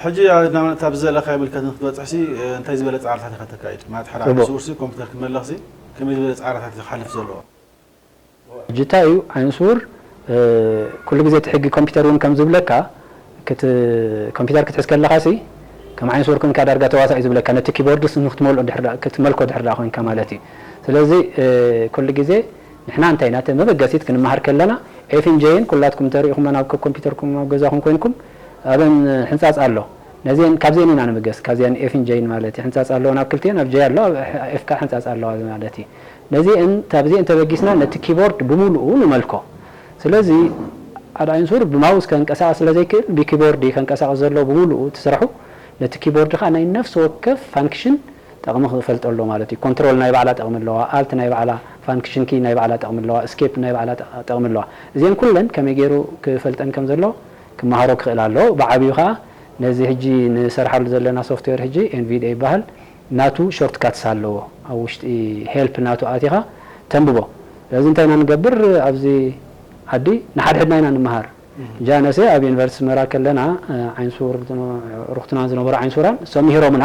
ሕጂ ንኣብነት ኣብዚ ዘለኻዮ ምልከት ንክትበፅሕሲ እንታይ ዝበለ ፃዕርታት ኢኻ ተካይድ? ማለት ሓደ ዓይነት ስውርሲ ኮምፒውተር ክመለኽሲ ከመይ ዝበለ ፃዕርታት እዩ ክሓልፍ ዘለዎ? ሕጂ እንታይ እዩ ዓይነ ስውር? ኩሉ ግዜ እቲ ሕጊ ኮምፒውተር እውን ከም ዝብለካ ኮምፒውተር ክትሕዝ ከለኻ ሲ ከም ዓይነ ስውር ኮንካ ዳርጋ ተዋሳእ እዩ ዝብለካ። ነቲ ኪቦርድስ ንክትመልኦ ክትመልኮ ድሕር ኮይንካ ማለት እዩ። ስለዚ ኩሉ ግዜ ንሕና እንታይ ናተ መበገሲት ክንመሃር ከለና ኤፍን ጀይን ኩላትኩም ተሪኢኹመን ኣብ ኮምፒውተርኩም ኣብ ገዛኹም ኮይንኩም ኣብን ሕንፃፅ ኣሎ። ነዚአን ካብዚአን ኢና ንምገስ ካብዚአን ኤፍን ጀይን ማለት እዩ። ሕንፃፅ ኣለዎ ናብ ክልቲአን ኣብ ጀይ ኣሎ ኤፍ ከዓ ሕንፃፅ ኣለዋ ማለት እዩ። ነዚአን ካብዚአን ተበጊስና ነቲ ኪቦርድ ብምሉኡ ንመልኮ። ስለዚ ሓደ ዓይንሱር ብማውስ ከንቀሳቐስ ስለ ዘይክእል ብኪቦርድ እዩ ከንቀሳቐስ ዘለዎ ብምሉኡ እቲ ስርሑ። ነቲ ኪቦርድ ከዓ ናይ ነፍሲ ወከፍ ፋንክሽን ጠቕሚ ክፈልጦ ኣሎ ማለት እዩ። ኮንትሮል ናይ ባዕላ ጠቕሚ ኣለዋ፣ ኣልት ናይ ባዕላ ፋንክሽን ኪ ናይ ባዕላ ጠቕሚ ኣለዋ፣ ስኬፕ ናይ ባዕላ ጠቕሚ ኣለዋ። እዚአን ኩለን ከመይ ገይሩ ክፈልጠን ከም ዘለዎ ክመሃሮ ክኽእል ኣለዎ። ብዓብዩ ከዓ ነዚ ሕጂ ንሰርሓሉ ዘለና ሶፍትዌር ሕጂ ኤንቪዲኤ ይበሃል። ናቱ ሾርትካትስ ኣለዎ። ኣብ ውሽጢ ሄልፕ ናቱ ኣቲኻ ተንብቦ። ስለዚ እንታይ ኢና ንገብር ኣብዚ ዓዲ ንሓድሕድና ኢና ንምሃር። ጃነሰ ኣብ ዩኒቨርሲቲ ኣስመራ ከለና ዓይንሱር ሩክትናን ዝነበሩ ዓይንሱራን እሶም ምሂሮምና።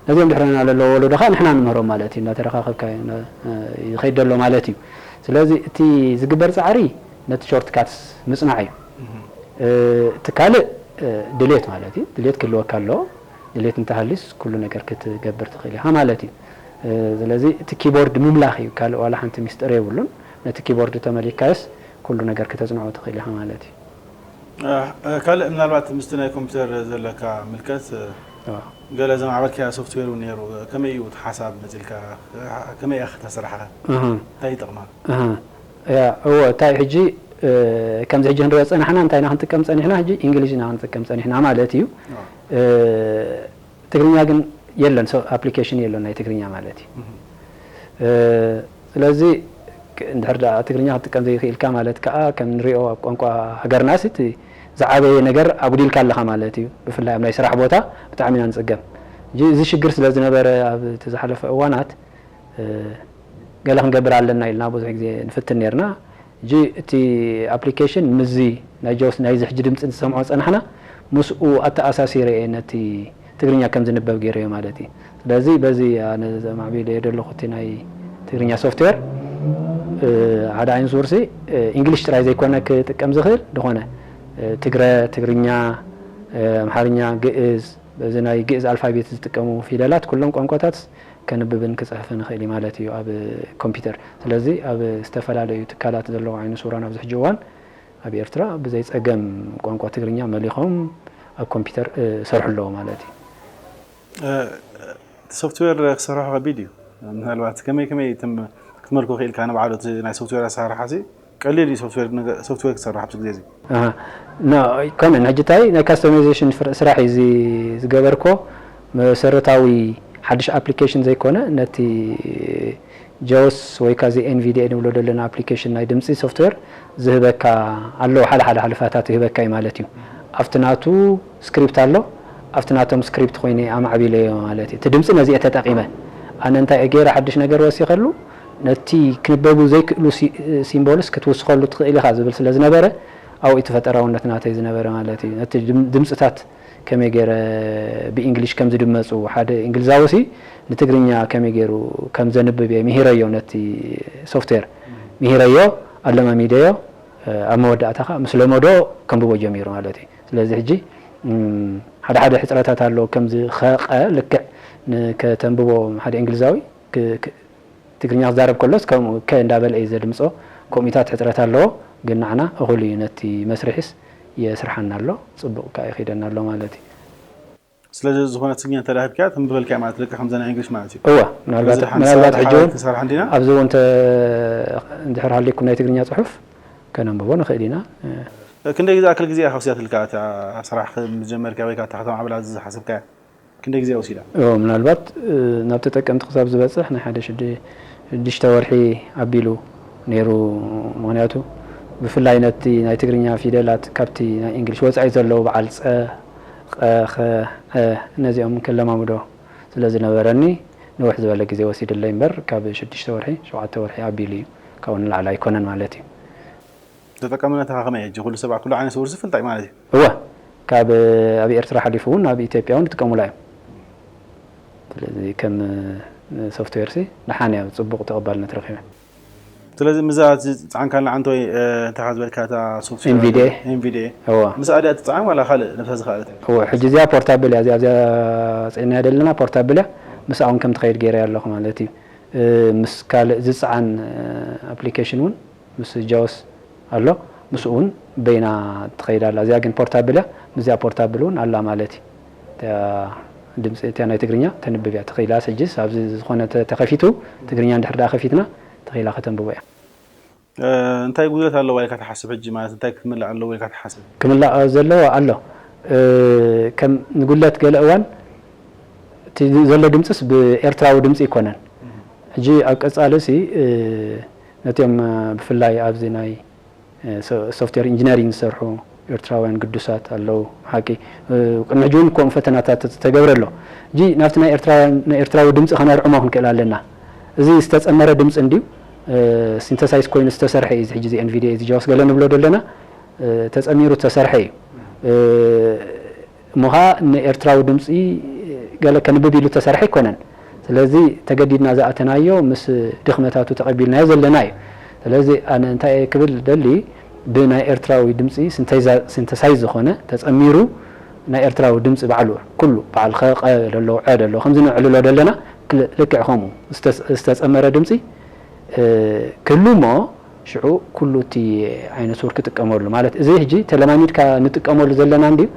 ነዚኦም ድሕረና ለለዎ ወለዶ ከዓ ንሕና ንምህሮም ማለት እዩ። እናተረኻኸብካ ይኸይድ ዘሎ ማለት እዩ። ስለዚ እቲ ዝግበር ፃዕሪ ነቲ ሾርትካትስ ምፅናዕ እዩ። እቲ ካልእ ድሌት ማለት እዩ። ድሌት ክህልወካ ኣለዎ። ድሌት እንተሃልዩስ ኩሉ ነገር ክትገብር ትኽእል ኢኻ ማለት እዩ። ስለዚ እቲ ኪቦርድ ምምላኽ እዩ። ካልእ ዋላ ሓንቲ ሚስጥር የብሉን። ነቲ ኪቦርድ ተመሊካዮስ ኩሉ ነገር ክተፅንዖ ትኽእል ኢኻ ማለት እዩ። ካልእ ምናልባት ምስቲ ናይ ኮምፒውተር ዘለካ ምልከት ገለ ዘማዕበልካዮ ሶፍትዌር እውን ነይሩ። ከመይ እዩ እቲ ሓሳብ መፂልካ? ከመይ እያ ከተስርሓ? እንታይ ይጠቕማ? እወ እንታይ ሕጂ ከምዚ ሕጂ ክንሪኦ ፀናሕና እንታይ ኢና ክንጥቀም ፀኒሕና? ሕጂ እንግሊሽ ኢና ክንጥቀም ፀኒሕና ማለት እዩ። ትግርኛ ግን የለን፣ ኣፕሊኬሽን የለን ናይ ትግርኛ ማለት እዩ። ስለዚ እንድሕር ደኣ ትግርኛ ክትጥቀም ዘይክኢልካ ማለት ከዓ ከም ንሪኦ ኣብ ቋንቋ ሃገርናስ እቲ ዝዓበየ ነገር ኣጉዲልካ ኣለኻ ማለት እዩ። ብፍላይ ኣብ ናይ ስራሕ ቦታ ብጣዕሚ ኢና ንፅገም። እዚ ሽግር ስለ ዝነበረ ኣብ እቲ ዝሓለፈ እዋናት ገለ ክንገብር ኣለና ኢልና ብዙሕ ግዜ ንፍትን ነርና። ሕጂ እቲ ኣፕሊኬሽን ምስዚ ናይ ጆስ ናይዚ ሕጂ ድምፂ ዝሰምዖ ዝፀናሕና ምስኡ ኣተኣሳሲረ እየ ነቲ ትግርኛ ከም ዝንበብ ገይረዮ ማለት እዩ። ስለዚ በዚ ኣነ ዘማዕቢለዮ ዘለኹ እቲ ናይ ትግርኛ ሶፍትዌር ሓደ ዓይን ሱርሲ እንግሊሽ ጥራይ ዘይኮነ ክጥቀም ዝኽእል ዝኾነ ትግረ፣ ትግርኛ፣ ኣምሓርኛ፣ ግእዝ በዚ ናይ ግእዝ ኣልፋቤት ዝጥቀሙ ፊደላት ኩሎም ቋንቋታት ከንብብን ክፅሕፍን ይኽእል እዩ ማለት እዩ ኣብ ኮምፒውተር። ስለዚ ኣብ ዝተፈላለዩ ትካላት ዘለዉ ዓይነ ስውራን ኣብዚ ሕጂ እዋን ኣብ ኤርትራ ብዘይ ፀገም ቋንቋ ትግርኛ መሊኾም ኣብ ኮምፒውተር ይሰርሑ ኣለዉ ማለት እዩ። እቲ ሶፍትዌር ክሰርሖ ከቢድ እዩ። ምናልባት ከመይ ከመይ ክትመልኮ ክኢልካ ንባዕሉ እቲ ናይ ሶፍትዌር ኣሰራርሓ ቀሊል እዩ ሶፍትዌር ክሰርሕ ኣብዚ ግዜ እዚ። ኣይኮነን። ሕጂ እንታይ ናይ ካስተማይዜሽን ስራሕ እዩ ዝገበርኮ። መሰረታዊ ሓድሽ ኣፕሊኬሽን ዘይኮነ ነቲ ጆስ ወይ ካዚ ኤንቪዲኤ ንብሎ ዘለና ኣፕሊኬሽን ናይ ድምፂ ሶፍትዌር ዝህበካ ኣለዎ። ሓደ ሓደ ሓለፋታት ይህበካ እዩ ማለት እዩ። ኣብቲ ናቱ ስክሪፕት ኣሎ። ኣብቲ ናቶም ስክሪፕት ኮይነ ኣማዕቢለዮ ማለት እዩ። እቲ ድምፂ ነዚአ ተጠቂመ ኣነ እንታይ ገይረ ሓድሽ ነገር ወሲኸሉ ነቲ ክንበቡ ዘይክእሉ ሲምቦልስ ክትውስኸሉ ትኽእል ኢኻ ዝብል ስለ ዝነበረ ኣብኡ እቲ ፈጠራውነት ናተይ ዝነበረ ማለት እዩ። ነቲ ድምፅታት ከመይ ገይረ ብእንግሊሽ ከም ዝድመፁ ሓደ እንግሊዛዊ ሲ ንትግርኛ ከመይ ገይሩ ከም ዘንብብ እየ ምሂረዮ ነቲ ሶፍትዌር ምሂረዮ ኣለማሚደዮ ኣብ መወዳእታ ከዓ ምስ ለመዶ ከንብቦ ጀሚሩ ማለት እዩ። ስለዚ ሕጂ ሓደ ሓደ ሕፅረታት ኣለዎ ከምዚ ኸቐ ልክዕ ከተንብቦ ሓደ እንግሊዛዊ ትግርኛ ክዛረብ ከሎስ ከምኡ ከ እንዳበለ እዩ ዘድምፆ። ከምኡታት ሕፅረት ኣለዎ ግን ንዓና እኹል እዩ ነቲ መስርሒስ የስርሓና ኣሎ ፅቡቕ ከዓ ይኸይደና ኣሎ ማለት እዩ። ስለዚ ዝኾነ ትግርኛ እንተዳሂብካ ተንብበልካ ማለት ልክዕ ከምዛ ናይ እንግሊሽ ማለት እዩ። እወ ምናልባት ምናልባት ሕጂ እውን ክሰርሕ እንዲና ኣብዚ እውን እንድሕር ሃልይኩም ናይ ትግርኛ ፅሑፍ ከነንብቦ ንኽእል ኢና። ክንደይ ዝኣክል ግዜ ኢኻ ወሲዳትልካ እታ ስራሕ ከም ዝጀመርካ ወይ ከዓ እታ ከተማዕብላ ዝሓሰብካያ? ክንደይ ግዜ ወሲዳ? እዎ፣ ምናልባት ናብ ተጠቀምቲ ክሳብ ዝበፅሕ ናይ ሓደ ሽዱሽተ ወርሒ ኣቢሉ ነይሩ። ምኽንያቱ ብፍላይ ነቲ ናይ ትግርኛ ፊደላት ካብቲ ናይ እንግሊሽ ወፃኢ ዘለዉ በዓል ፀ፣ ቐ፣ ኸ፣ ዐ ነዚኦም ከለማምዶ ስለ ዝነበረኒ ነውሕ ዝበለ ግዜ ወሲድለይ እምበር ካብ ሽዱሽተ ወርሒ ሸውዓተ ወርሒ ኣቢሉ እዩ። ካብኡ ንላዕሊ ኣይኮነን ማለት እዩ። ተጠቃምነትኻ ከመይ ሕጂ? ኩሉ ሰብ ኩሉ ዓይነት ስውር ዝፍልጣይ ማለት እዩ። እወ ካብ ኣብ ኤርትራ ሓሊፉ እውን ኣብ ኢትዮጵያ እውን ይጥቀሙላ እዮም። ስለዚ ከም ሶፍትዌር ሲ ደሓን እያ፣ ጽቡቕ ተቐባልነት ረኺበ። ስለዚ ምዛ ዝፀዓንካልና ዓንተወይ እንታይ ዝበልካ እታ ሶፍትዌር NVDA። NVDA እዋ ምስ ኣዲኣ ትፀዓን ዋላ ካልእ ነብሳ ዝኸኣለት? እዎ፣ ሕጂ እዚኣ ፖርታብል እያ። እዚኣ ኣብዚኣ ጸኒያ ዘለና ፖርታብል እያ። ምስኣ እውን ከም ትኸይድ ገይረ ኣለኹ ማለት እዩ። ምስ ካልእ ዝፀዓን ኣፕሊኬሽን እውን ምስ ጃውስ ኣሎ፣ ምስኡ እውን በይና ትኸይድ ኣላ። እዚኣ ግን ፖርታብል እያ። ምስዚኣ ፖርታብል እውን ኣላ ማለት እዩ። እቲኣ ድምፂ እቲኣ ናይ ትግርኛ ተንብብ እያ። ተኽኢላ ሕጂስ ኣብዚ ዝኾነ ተ- ተኸፊቱ ትግርኛ እንድሕር ደኣ ከፊትና ተኽኢላ ከተንብቦ እያ። እንታይ ጉድለት ኣለዋ ኢልካ ትሓስብ? ሕጂ ማለት እንታይ ክትምላእ ኣለዎ ኢልካ ትሓስብ? ክምላእ ዘለዎ ኣሎ። ከም ንጉድለት ገለ እዋን እቲ ዘሎ ድምፅስ ብኤርትራዊ ድምፂ ኣይኮነን። ሕጂ ኣብ ቀፃሊ ሲ ነቲኦም ብፍላይ ኣብዚ ናይ ሶፍትዌር ኢንጂነሪንግ ዝሰርሑ ኤርትራውያን ግዱሳት ኣለዉ። ሓቂ ቅድሚ ሕጂ እውን ከምኡ ፈተናታት ተገብረ ኣሎ። ሕጂ ናብቲ ናይ ኤርትራውያን ናይ ኤርትራዊ ድምፂ ከነርዕሞ ክንክእል ኣለና። እዚ ዝተፀመረ ድምፂ እንድዩ ሲንተሳይዝ ኮይኑ ዝተሰርሐ እዩ። ሕጂ እዚ NVDA እዚ ጃውስ ገለ ንብሎ ዘለና ተፀሚሩ ዝተሰርሐ እዩ። እሞ ኸዓ ንኤርትራዊ ድምፂ ገለ ከንብብ ኢሉ ተሰርሐ ኣይኮነን። ስለዚ ተገዲድና ዝኣተናዮ ምስ ድኽመታቱ ተቐቢልናዮ ዘለና እዩ። ስለዚ ኣነ እንታይ እየ ክብል ደሊ ብናይ ኤርትራዊ ድምፂ ሲንተሳይዝ ዝኾነ ተፀሚሩ ናይ ኤርትራዊ ድምፂ ባዕሉ ኩሉ በዓል ኸ ቀ ደሎ ዐ ደሎ ከምዚ ነዕልሎ ደለና ልክዕ ከምኡ ዝተፀመረ ድምፂ ክህሉ እሞ ሽዑ ኩሉ እቲ ዓይነ ስውር ክጥቀመሉ ማለት እዚ ሕጂ ተለማሚድካ ንጥቀመሉ ዘለና እንድዩ።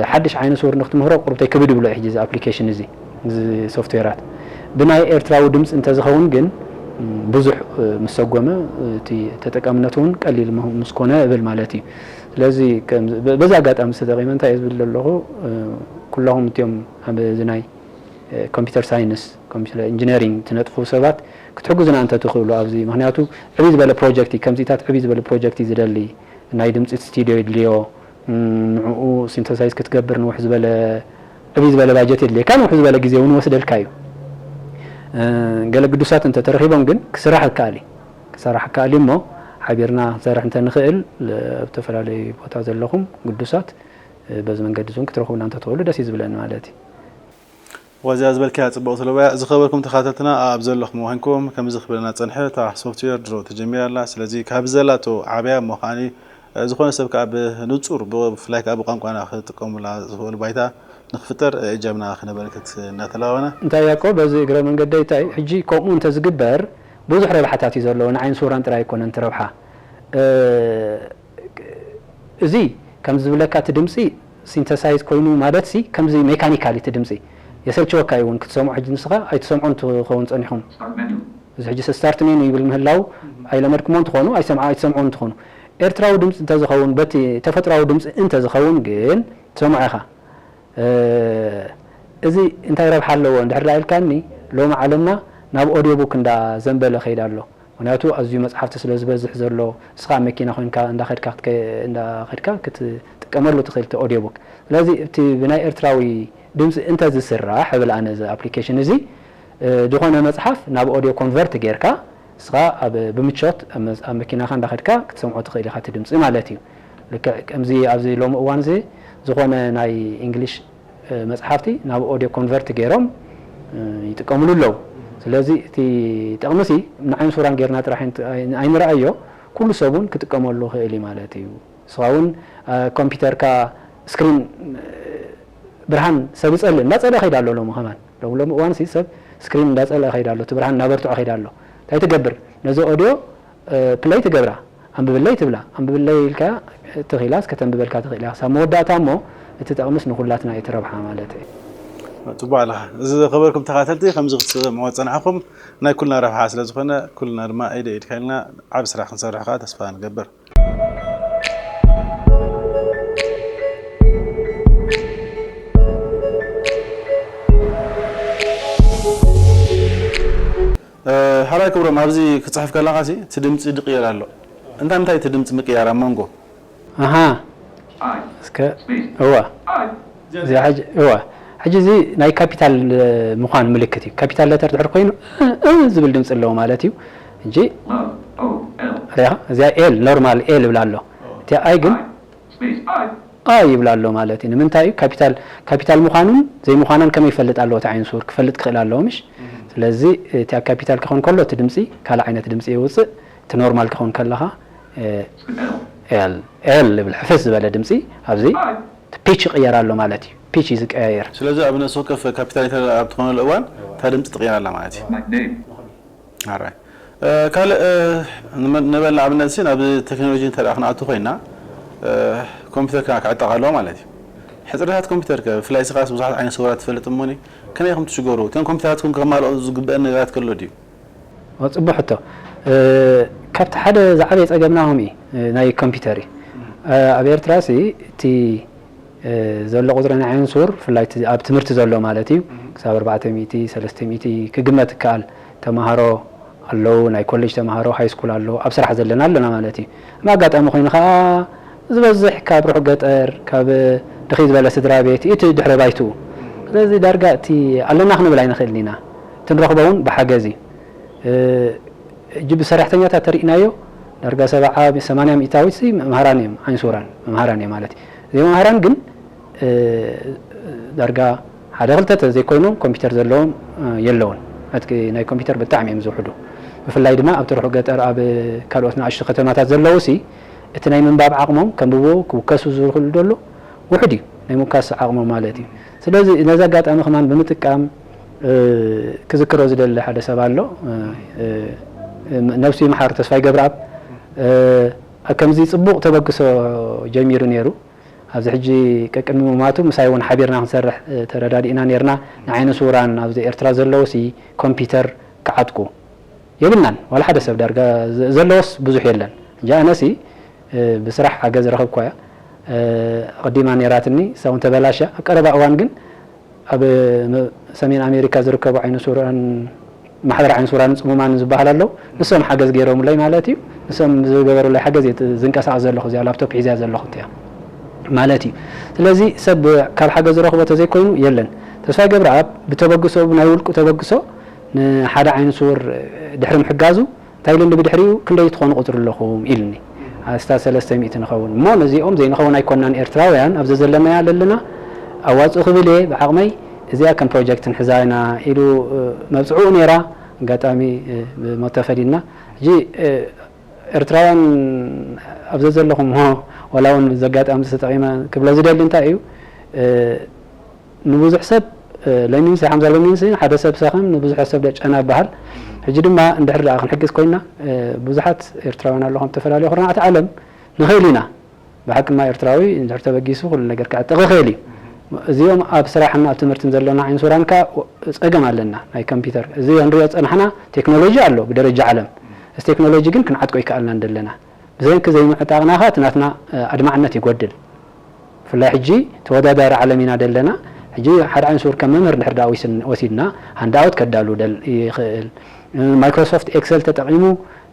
ሓድሽ ዓይነ ስውር ንክትምህሮ ቁርብተይ ክብድ ይብሎ እዩ ሕጂ እዚ ኣፕሊኬሽን እዚ እዚ ሶፍትዌራት ብናይ ኤርትራዊ ድምፂ እንተዝኸውን ግን ብዙሕ ምስ ሰጎመ እቲ ተጠቃምነቱ እውን ቀሊል ምስ ኮነ እብል ማለት እዩ። ስለዚ በዚ ኣጋጣሚ ተጠቂመ እንታይ እየ ዝብል ዘለኹ ኩለኹም እቲኦም ኣብዚ ናይ ኮምፒተር ሳይንስ ኮምፒተር ኢንጂነሪንግ ትነጥፉ ሰባት ክትሕግዙና እንተትኽእሉ ኣብዚ ምክንያቱ ዕብይ ዝበለ ፕሮጀክት እዩ ከምዚታት ዕብይ ዝበለ ፕሮጀክት እዩ ዝደሊ ናይ ድምፂ ስቱዲዮ ይድልዮ ንዕኡ ሲንተሳይዝ ክትገብር ንውሕ ዝበለ ዕብይ ዝበለ ባጀት የድልየካ ንውሕ ዝበለ ግዜ እውን ይወስደልካ እዩ ገለ ግዱሳት እንተተረኺቦም ግን ክስራሕ ይከኣል እዩ ክሰራሕ ይከኣል እዩ እሞ ሓቢርና ክንሰርሕ እንተንኽእል ኣብ ዝተፈላለዩ ቦታ ዘለኹም ግዱሳት በዚ መንገዲ እውን ክትረኽቡና እንተትኽእሉ ደስ እዩ ዝብለኒ ማለት እዩ። ዋዚኣ ዝበልካያ ፅቡቕ ትለዋያ። ዝኸበርኩም ተኻተልትና ኣብ ዘለኹም ኮይንኩም ከምዚ ክብለና ፀንሐ እታ ሶፍትዌር ድሮ ተጀሚራ ኣላ። ስለዚ ካብ ዘላቶ ዓብያ እሞ ከዓኒ ዝኾነ ሰብ ከዓ ብንፁር ብፍላይ ከዓ ብቋንቋና ክጥቀሙላ ዝኽእሉ ባይታ ንክፍጠር እጃምና ክነበርክት እናተላበና እንታይ ያቆ በዚ እግረ መንገደይ እንታይ ሕጂ ከምኡ እንተዝግበር ብዙሕ ረብሓታት እዩ ዘለዎ ንዓይን ሱራን ጥራይ ኣይኮነን ትረብሓ እዚ ከምዚ ዝብለካ እቲ ድምፂ ሲንተሳይዝ ኮይኑ ማለት ሲ ከምዚ ሜካኒካል እቲ ድምፂ የሰልችወካ እዩ እውን ክትሰምዖ ሕጂ ንስኻ ኣይትሰምዖን ትኸውን ፀኒኹም እዚ ሕጂ ስታርት ሜኑ ይብል ምህላው ኣይለመድኩሞን ትኾኑ ኣይሰምዖ ኣይትሰምዖን ትኾኑ ኤርትራዊ ድምፂ እንተዝኸውን በቲ ተፈጥራዊ ድምፂ እንተዝኸውን ግን ትሰምዖ ኢኻ እዚ እንታይ ረብሓ ኣለዎ እንድሕር ደኣ ኢልካኒ ሎሚ ዓለምና ናብ ኦድዮ ቡክ እንዳ ዘንበለ ከይዳ ኣሎ ምክንያቱ ኣዝዩ መፅሓፍቲ ስለ ዝበዝሕ ዘሎ እስኻ ኣብ መኪና ኮይንካ እንዳኸድካ እንዳኸድካ ክትጥቀመሉ ትኽእል እቲ ኦድዮ ቡክ ስለዚ እቲ ብናይ ኤርትራዊ ድምፂ እንተዝስራሕ እብል ኣነ እዚ ኣፕሊኬሽን እዚ ዝኾነ መፅሓፍ ናብ ኦድዮ ኮንቨርት ጌርካ እስኻ ኣብ ብምቾት ኣብ መኪናኻ እንዳኸድካ ክትሰምዖ ትኽእል ኢኻ እቲ ድምፂ ማለት እዩ ልክዕ ከምዚ ኣብዚ ሎሚ እዋን እዚ ዝኾነ ናይ እንግሊሽ መፅሓፍቲ ናብ ኦድዮ ኮንቨርት ገይሮም ይጥቀምሉ ኣለዉ ስለዚ እቲ ጥቕሚ ሲ ንዓይን ሱራን ጌርና ጥራሕ ኣይንረኣዮ ኩሉ ሰብ እውን ክጥቀመሉ ክእል እዩ ማለት እዩ ንስኻ እውን ኮምፒተርካ ስክሪን ብርሃን ሰብ ይፀልእ እንዳፀልአ ከይዳ ኣሎ ሎሚ ከማን ሎሚ ሎሚ እዋን ሲ ሰብ ስክሪን እንዳፀልአ ከይዳ ኣሎ እቲ ብርሃን እናበርትዖ ከይዳ ኣሎ እንታይ ትገብር ነዚ ኦድዮ ፕለይ ትገብራ ኣንብብለይ ትብላ ኣንብብለይ ኢልካ ትኽኢላስ ከተንብበልካ ትኽእል እያ ክሳብ መወዳእታ እሞ እቲ ጠቕምስ ንኹላትና እዩ ትረብሓ ማለት እዩ ፅቡቅ ኣለኻ እዚ ዝኸበርኩም ተኻተልቲ ከምዚ ክትሰምዕዎ ዝፀናሕኹም ናይ ኩልና ረብሓ ስለ ዝኾነ ኩልና ድማ ኢደ ኢድካ ኢልና ዓብ ስራሕ ክንሰርሕ ከዓ ተስፋ ንገብር ሓራይ ክብሮም ኣብዚ ክፅሕፍ ከለኻ እቲ ድምፂ ድቅየር ኣሎ እንታይ ምንታይ እቲ ድምፂ ምቅያር ኣብ መንጎ ኣሃ እስከ እዋ እዚኣ ሕጂ እዋ ሕጂ እዚ ናይ ካፒታል ምዃን ምልክት እዩ ካፒታል ለተር ድሕር ኮይኑ እ ዝብል ድምፂ ኣለዎ ማለት እዩ እንጂ ሪኻ እዚኣ ኤል ኖርማል ኤል ይብላ ኣሎ እቲኣ ኣይ ግን ኣ ይብል ኣሎ ማለት እዩ። ንምንታይ እዩ? ካፒታል፣ ካፒታል ምዃኑን ዘይምዃናን ከመይ ይፈልጥ ኣለዎ? እቲ ዓይነ ስውር ክፈልጥ ክኽእል ኣለዎ፣ ምሽ? ስለዚ እቲ ኣብ ካፒታል ክኾን ከሎ እቲ ድምፂ ካልእ ዓይነት ድምፂ የውፅእ። እቲ ኖርማል ክኾን ከለኻ፣ ኤል፣ ኤል ይብል፣ ሕፍስ ዝበለ ድምፂ ኣብዚ ፒች ይቕየር ኣሎ ማለት እዩ። ፒች እዩ ዝቀያየር። ስለዚ ኣብ ነፍሲ ወከፍ ካፒታል ሌተር ኣብ ትኾነሉ እዋን እታ ድምፂ ትቕየር ኣላ ማለት እዩ። ካልእ ንበል ንኣብነት ሲ ናብ ቴክኖሎጂ እንተ ደኣ ክንኣቱ ኮይና ኮምፒተር ክዓ ክዕጠቕ ኣለዎ ማለት እዩ። ሕፅረታት ኮምፒተር ከ ብፍላይ ስኻስ ብዙሓት ዓይነት ስውራት ትፈልጥ እሞኒ ከመይ ኢኹም ትሽገሩ? እተን ኮምፒተራትኩም ከማልኦ ዝግበአን ነገራት ከሎ ድዩ? ጽቡቅ ሕቶ። ካብቲ ሓደ ዝዓበየ ጸገምና ከምኡ እዩ፣ ናይ ኮምፒተር እዩ። ኣብ ኤርትራ ሲ እቲ ዘሎ ቁጽሪ ናይ ዓይነ ስውር ብፍላይ እቲ ኣብ ትምህርቲ ዘሎ ማለት እዩ ክሳብ ኣርባዕተ ሚእቲ ሰለስተ ሚእቲ ክግመት ይከኣል ተማሃሮ ኣለዉ፣ ናይ ኮሌጅ ተማሃሮ፣ ሃይ ስኩል ኣለዉ፣ ኣብ ስራሕ ዘለና ኣለና ማለት እዩ። እማ ኣጋጣሚ ኮይኑ ከኣ ዝበዝሕ ካብ ርሑቕ ገጠር፣ ካብ ድኽይ ዝበለ ስድራ ቤት እዩ እቲ ድሕረ ባይትኡ። ስለዚ ዳርጋ እቲ ኣለና ክንብል ኣይንኽእልን ኢና። እቲ ንረኽቦ እውን ብሓገዝ እዩ። ሕጂ ብሰራሕተኛታት ተሪእናዮ ዳርጋ ሰብዓ ሰማንያ ሚእታዊት ሲ መምሃራን እዮም፣ ዓይነ ስውራን መምሃራን እዮም ማለት እዩ። ዘይመምሃራን ግን ዳርጋ ሓደ ክልተ ተዘይኮይኖም ኮምፒተር ዘለዎም የለውን። ዕጥቂ ናይ ኮምፒተር ብጣዕሚ እዮም ዝውሕዱ። ብፍላይ ድማ ኣብቲ ርሑቕ ገጠር ኣብ ካልኦት ንኣሽቱ ከተማታት ዘለዉ ሲ እቲ ናይ ምንባብ ዓቕሞም ከንብብዎ ክውከሱ ዝኽእሉ ዘሎ ውሑድ እዩ፣ ናይ ምውካስ ዓቕሞም ማለት እዩ። ስለዚ ነዚ ኣጋጣሚ ከማን ብምጥቃም ክዝክሮ ዝደሊ ሓደ ሰብ ኣሎ። ነብሱ ይምሓር ተስፋይ ገብረኣብ ኣብ ከምዚ ጽቡቕ ተበግሶ ጀሚሩ ነይሩ። ኣብዚ ሕጂ ቀቅድሚ ምማቱ ምሳይ እውን ሓቢርና ክንሰርሕ ተረዳዲእና ነርና። ንዓይነ ስውራን ኣብዚ ኤርትራ ዘለዉ ሲ ኮምፒተር ክዓጥቁ የብልናን። ዋላ ሓደ ሰብ ዳርጋ ዘለዎስ ብዙሕ የለን። እንጂ ኣነሲ ብስራሕ ሓገዝ ረኸብኳ እያ። ኣቐዲማ ነይራትኒ፣ እሳ እውን ተበላሻ። ኣብ ቀረባ እዋን ግን ኣብ ሰሜን ኣሜሪካ ዝርከቡ ዓይነ ስውራን ማሕበር ዓይነ ስውራንን ጽሙማንን ዝበሃል ኣለዉ። ንሶም ሓገዝ ገይሮምለይ ማለት እዩ። ንሶም ዝገበሩለይ ሓገዝ እየ ዝንቀሳቐስ ዘለኹ፣ እዚኣ ላፕቶፕ ሒዘያ ዘለኹ እያ ማለት እዩ። ስለዚ ሰብ ካብ ሓገዝ ዝረኽቦ ተዘይኮይኑ የለን። ተስፋይ ገብረኣብ ብተበግሶ፣ ብናይ ውልቁ ተበግሶ ንሓደ ዓይነ ስውር ድሕሪ ምሕጋዙ እንታይ ኢሉኒ ብድሕሪኡ፣ "ክንደይ ትኾኑ ቁጽሪ ኣለኹም?" ኢሉኒ። ኣስታት ሰለስተ ሚእቲ ንኸውን። እሞ ነዚኦም ዘይንኸውን ኣይኮናን ኤርትራውያን፣ ኣብዚ ዘለናያ ለለና ኣዋጽእ ክብል እየ ብዓቕመይ፣ እዚኣ ከም ፕሮጀክት ንሕዛ ኢና ኢሉ መብጽዕኡ ነይራ። ኣጋጣሚ ብሞት ተፈሊልና። ሕጂ ኤርትራውያን ኣብ ዘዘለኹም፣ ዋላ እውን እዚ ኣጋጣሚ ተጠቒመ ክብሎ ዝደሊ እንታይ እዩ፣ ንብዙሕ ሰብ ሎሚንሲ ሓምዛ ሎሚንሲ ሓደ ሰብ ሰኸም ንብዙሕ ሰብ ደ ጨና ይበሃል። ሕጂ ድማ እንድሕር ደኣ ክንሕግዝ ኮይና ብዙሓት ኤርትራውያን ኣለኹም ዝተፈላለዩ ኩርናዓት ዓለም ንኽእል ኢና። ብሓቂ ድማ ኤርትራዊ እንድሕር ተበጊሱ ኩሉ ነገር ክዕጥቕ ይኽእል እዩ። እዚኦም ኣብ ስራሕን ኣብ ትምህርትን ዘለና ዓይነ ስውራን ከኣ ጸገም ኣለና ናይ ኮምፒተር። እዚ ንሪኦ ዝጸናሕና ቴክኖሎጂ ኣሎ ብደረጃ ዓለም። እዚ ቴክኖሎጂ ግን ክንዓጥቆ ኣይከኣልናን ዘለና። ብሰንኪ ዘይምዕጣቕና ከኣ እቲ ናትና ኣድማዕነት ይጎድል። ብፍላይ ሕጂ ተወዳዳሪ ዓለም ኢና ዘለና። ሕጂ ሓደ ዓይነ ስውር ከም መምህር እንድሕር ደኣ ወስን-፣ ወሲድና ሃንድኣውት ከዳሉ ደል-፣ ይኽእል። ማይክሮሶፍት ኤክሰል ተጠቒሙ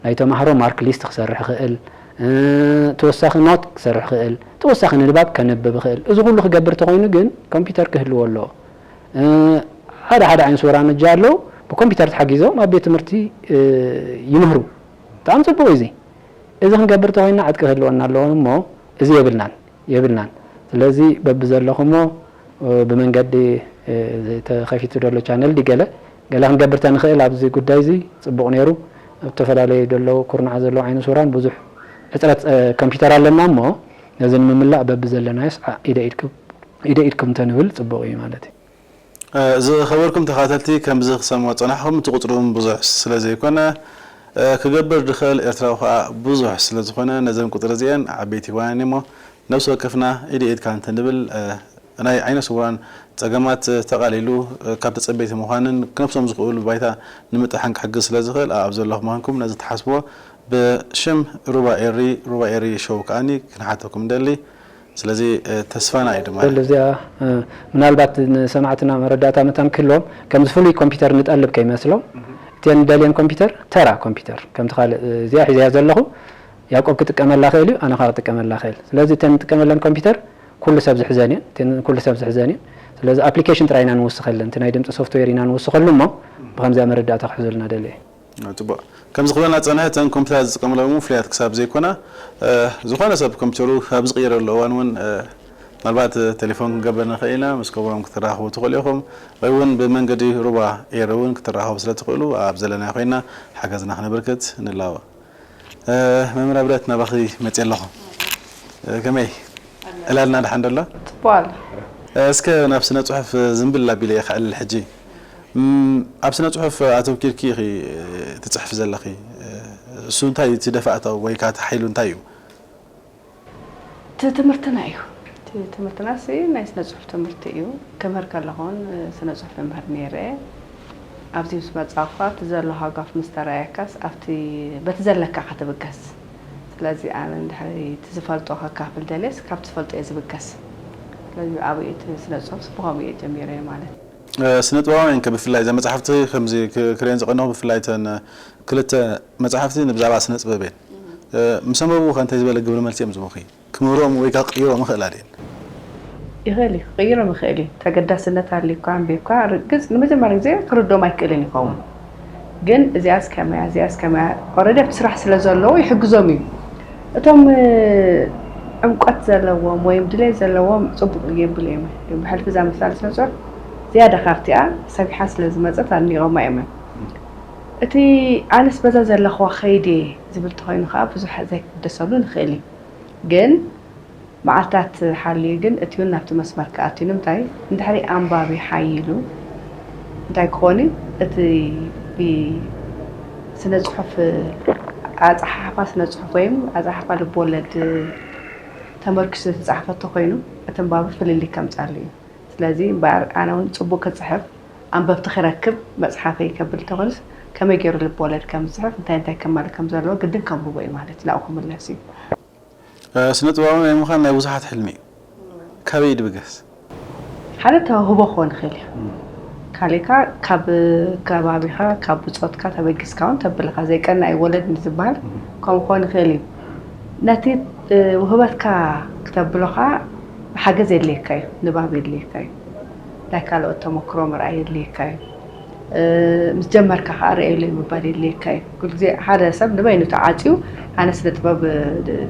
ናይ ተማሃሮ ማርክ ሊስት ክሰርሕ ይኽእል። ተወሳኺ ኖት ክሰርሕ ይኽእል። ተወሳኺ ንንባብ ከንብብ ይኽእል። እዚ ኩሉ ክገብር ተኾይኑ ግን ኮምፒተር ክህልዎ ኣለዎ። ሓደ ሓደ ዓይነ ስውራን እጃ ኣለዉ ብኮምፒተር ተሓጊዞም ኣብ ቤት ትምህርቲ ይምህሩ። ብጣዕሚ ጽቡቕ እዩ እዚ። እዚ ክንገብር ተኾይንና ዕጥቂ ክህልወና ኣለዎ እሞ እዚ የብልናን፣ የብልናን። ስለዚ በብዘለኹሞ ብመንገዲ ተኸፊቱ ዘሎ ቻነል ድዩ ገለ፣ ገለ ክንገብር ተንኽእል ኣብዚ ጉዳይ እዚ ጽቡቕ ነይሩ። ኣብ ዝተፈላለዩ ዘለዉ ኩርናዓት ዘለዉ ዓይነ ስውራን ብዙሕ ሕጽረት ኮምፒተር ኣለና እሞ ነዚ ንምምላእ በብዘለናዮስ ኢደ ኢድኩም፣ ኢደ ኢድኩም ተንብል ጽቡቕ እዩ ማለት እዩ። ዝኸበርኩም ተኻተልቲ ከምዚ ክሰምዖ ጸናሕኹም እቲ ቁጽሪ እውን ብዙሕ ስለ ዘይኮነ ክገብር ድኽእል ኤርትራዊ ከኣ ብዙሕ ስለ ዝኾነ ነዘን ቁጽሪ እዚኤን ዓበይቲ ይኮናን እሞ ነብሲ ወከፍና ኢድ ኢድካ እንተንብል ናይ ዓይነ ስውራን ጸገማት ተቓሊሉ ካብ ተጸበይቲ ምዃንን ክነብሶም ዝኽእሉ ባይታ ንምጥሓን ክሕግዝ ስለ ዝኽእል ኣብ ዘለኹም ምዃንኩም ነዚ ተሓስብዎ ብሽም ሩባ ኤሪ ሩባ ኤሪ ሾው ከኣኒ ክንሓተኩም እንደሊ። ስለዚ ተስፋና እዩ ድማ። እዚኣ ምናልባት ንሰማዕትና መረዳእታ መታን ክህልዎም ከምዚ ፍሉይ ኮምፒተር ንጠልብ ከይመስሎም እተን ንደልየን ኮምፒተር ተራ ኮምፒተር ከምቲ ካልእ እዚኣ ሒዘያ ዘለኹ ያዕቆብ ክጥቀመላ ክእል እዩ፣ ኣነ ከዓ ክጥቀመላ ክእል። ስለዚ እተን ንጥቀመለን ኮምፒተር ኩሉ ሰብ ዝሕዘን እየን፣ እተን ኩሉ ሰብ ዝሕዘን እየን። ስለዚ ኣፕሊኬሽን ጥራይ ኢና ንውስኸለን፣ እቲ ናይ ድምፂ ሶፍትዌር ኢና ንውስኸሉ እሞ ብከምዚኣ መረዳእታ ክሕዙልና ደልየ። ጽቡቕ። ከምዚ ክብለና ዝጸንሐ እተን ኮምፒተራት ዝጥቀምሎም እውን ፍሉያት ክሳብ ዘይኮና ዝኾነ ሰብ ኮምፒተሩ ኣብ ዝቕይረሉ እዋን እውን ምናልባት ቴሌፎን ክንገብር ንኽእል ኢና፣ ምስ ክቡሮም ክትራኸቡ ትኽእሉ ኢኹም፣ ወይ እውን ብመንገዲ ሩባ ኤር እውን ክትራኸቡ ስለ ትኽእሉ ኣብ ዘለናዮ ኮይና ሓገዝና ክነበርክት ንላቦ። መምህር ኣብረት ናባኺ መፅእ ኣለኹ። ከመይ ዕላልና ደሓን ደሎ? ጽቡቕ ኣሎ። እስከ ናብ ስነ ፅሑፍ ዝንብል ኣቢለ እየ ክዕልል ሕጂ። ኣብ ስነ ፅሑፍ ኣተውኪርኪ ኢኺ ትፅሕፊ ዘለኺ። እሱ እንታይ እቲ ደፋእታው ወይ ከዓ እቲ ሓይሉ እንታይ እዩ? እቲ ትምህርትና እዩ። እቲ ትምህርትና ሲ ናይ ስነ ፅሑፍ ትምህርቲ እዩ። ክምህር ከለኹን ስነ ፅሑፍ እምህር ነይረ። ኣብዚ ምስ መጻእኳ እቲ ዘሎ ሃጓፍ ምስ ተራእየካስ ኣብቲ በቲ ዘለካ ክትብገስ። ስለዚ ኣነ እንድሕሪ እቲ ዝፈልጦ ከካፍል ደልየስ ካብቲ ዝፈልጦ እየ ዝብገስ። ስለዚ ኣብኡ እቲ ስነ ፅሑፍ ብኸምኡ እየ ጀሚረ ማለት። ስነ ጥበባውያን ከ ብፍላይ እዛ መፅሓፍቲ ከምዚ ክሪአን ዝቀነኹ ብፍላይ እተን ክልተ መፅሓፍቲ ብዛዕባ ስነ ጥበብ እየን። ምስ ኣንበብዎ ከ እንታይ ዝበለ ግብረ መልሲ እዮም ዝህቡኺ? ክምህሮም ወይ ከዓ ክቅይሮም ይኽእላ ድየን? ይኽእል እዩ ክቅይሮም ይኽእል እዩ። ተገዳስነት ኣልዩካ ኣንቢብካ ርግፅ ንመጀመርያ ግዜ ክርድኦም ኣይክእልን ይኸውን። ግን እዚኣስ ከመያ እዚኣስ ከመያ ኦረዲ ኣብቲ ስራሕ ስለ ዘለዉ ይሕግዞም እዩ። እቶም ዕምቆት ዘለዎም ወይ ድሌት ዘለዎም ፅቡቅ የብሉ እዮም። ብሕልፊ እዛ ምሳል ስነ ፅሑፍ ዝያዳ ካብቲኣ ሰፊሓ ስለ ዝመፀት ኣድኒቆማ እዮም። እቲ ኣነስ በዛ ዘለኽዋ ከይድ እየ ዝብል ተኮይኑ ከዓ ብዙሕ ዘይክግደሰሉ ንኽእል እዩ። ግን መዓልታት ሓልዩ ግን እቲ እውን ናብቲ መስመር ክኣቱ እዩ። ንምንታይ? እንድሕሪ ኣንባቢ ሓይሉ እንታይ ክኾን እዩ? እቲ ብስነ ፅሑፍ ኣፀሓሕፋ ስነ ፅሑፍ ወይም ኣፀሓሕፋ ልብወለድ ተመርኪሱ ዝተፃሕፈ ተኮይኑ እቲ ኣንባቢ ፍልልይ ከምፅኣሉ እዩ። ስለዚ እምበኣር ኣነ እውን ፅቡቅ ክፅሕፍ ኣንበብቲ ክረክብ መፅሓፈይ ከብል እንተኾይኑስ ከመይ ገይሩ ልብወለድ ከም ዝፅሕፍ እንታይ እንታይ ከማልእ ከም ዘለዎ ግድን ከንብቦ እዩ ማለት ናብኡ ክምለስ እዩ። ስነ ጥበባዊ ናይ ምዃን ናይ ብዙሓት ሕልሚ እዩ። ካበይ ድብገስ? ሓደ ተውህቦ ክኾን ይኽእል እዩ። ካሊካ ካብ ከባቢኻ ካብ ብፆትካ ተበጊስካ እውን ተብልኻ ዘይቀና እዩ ወለድ ዝበሃል ከምኡ ክኾን ይኽእል እዩ። ነቲ ውህበትካ ክተብሎ ከዓ ሓገዝ የድልየካ እዩ፣ ንባብ የድልየካ እዩ፣ ናይ ካልኦት ተመክሮ ምርኣይ የድልየካ እዩ። ምስ ጀመርካ ከዓ ርኣየለይ ምባል የድልየካ እዩ። ኩሉ ግዜ ሓደ ሰብ ንበይኑ ተዓፅዩ ኣነ ስነ ጥበብ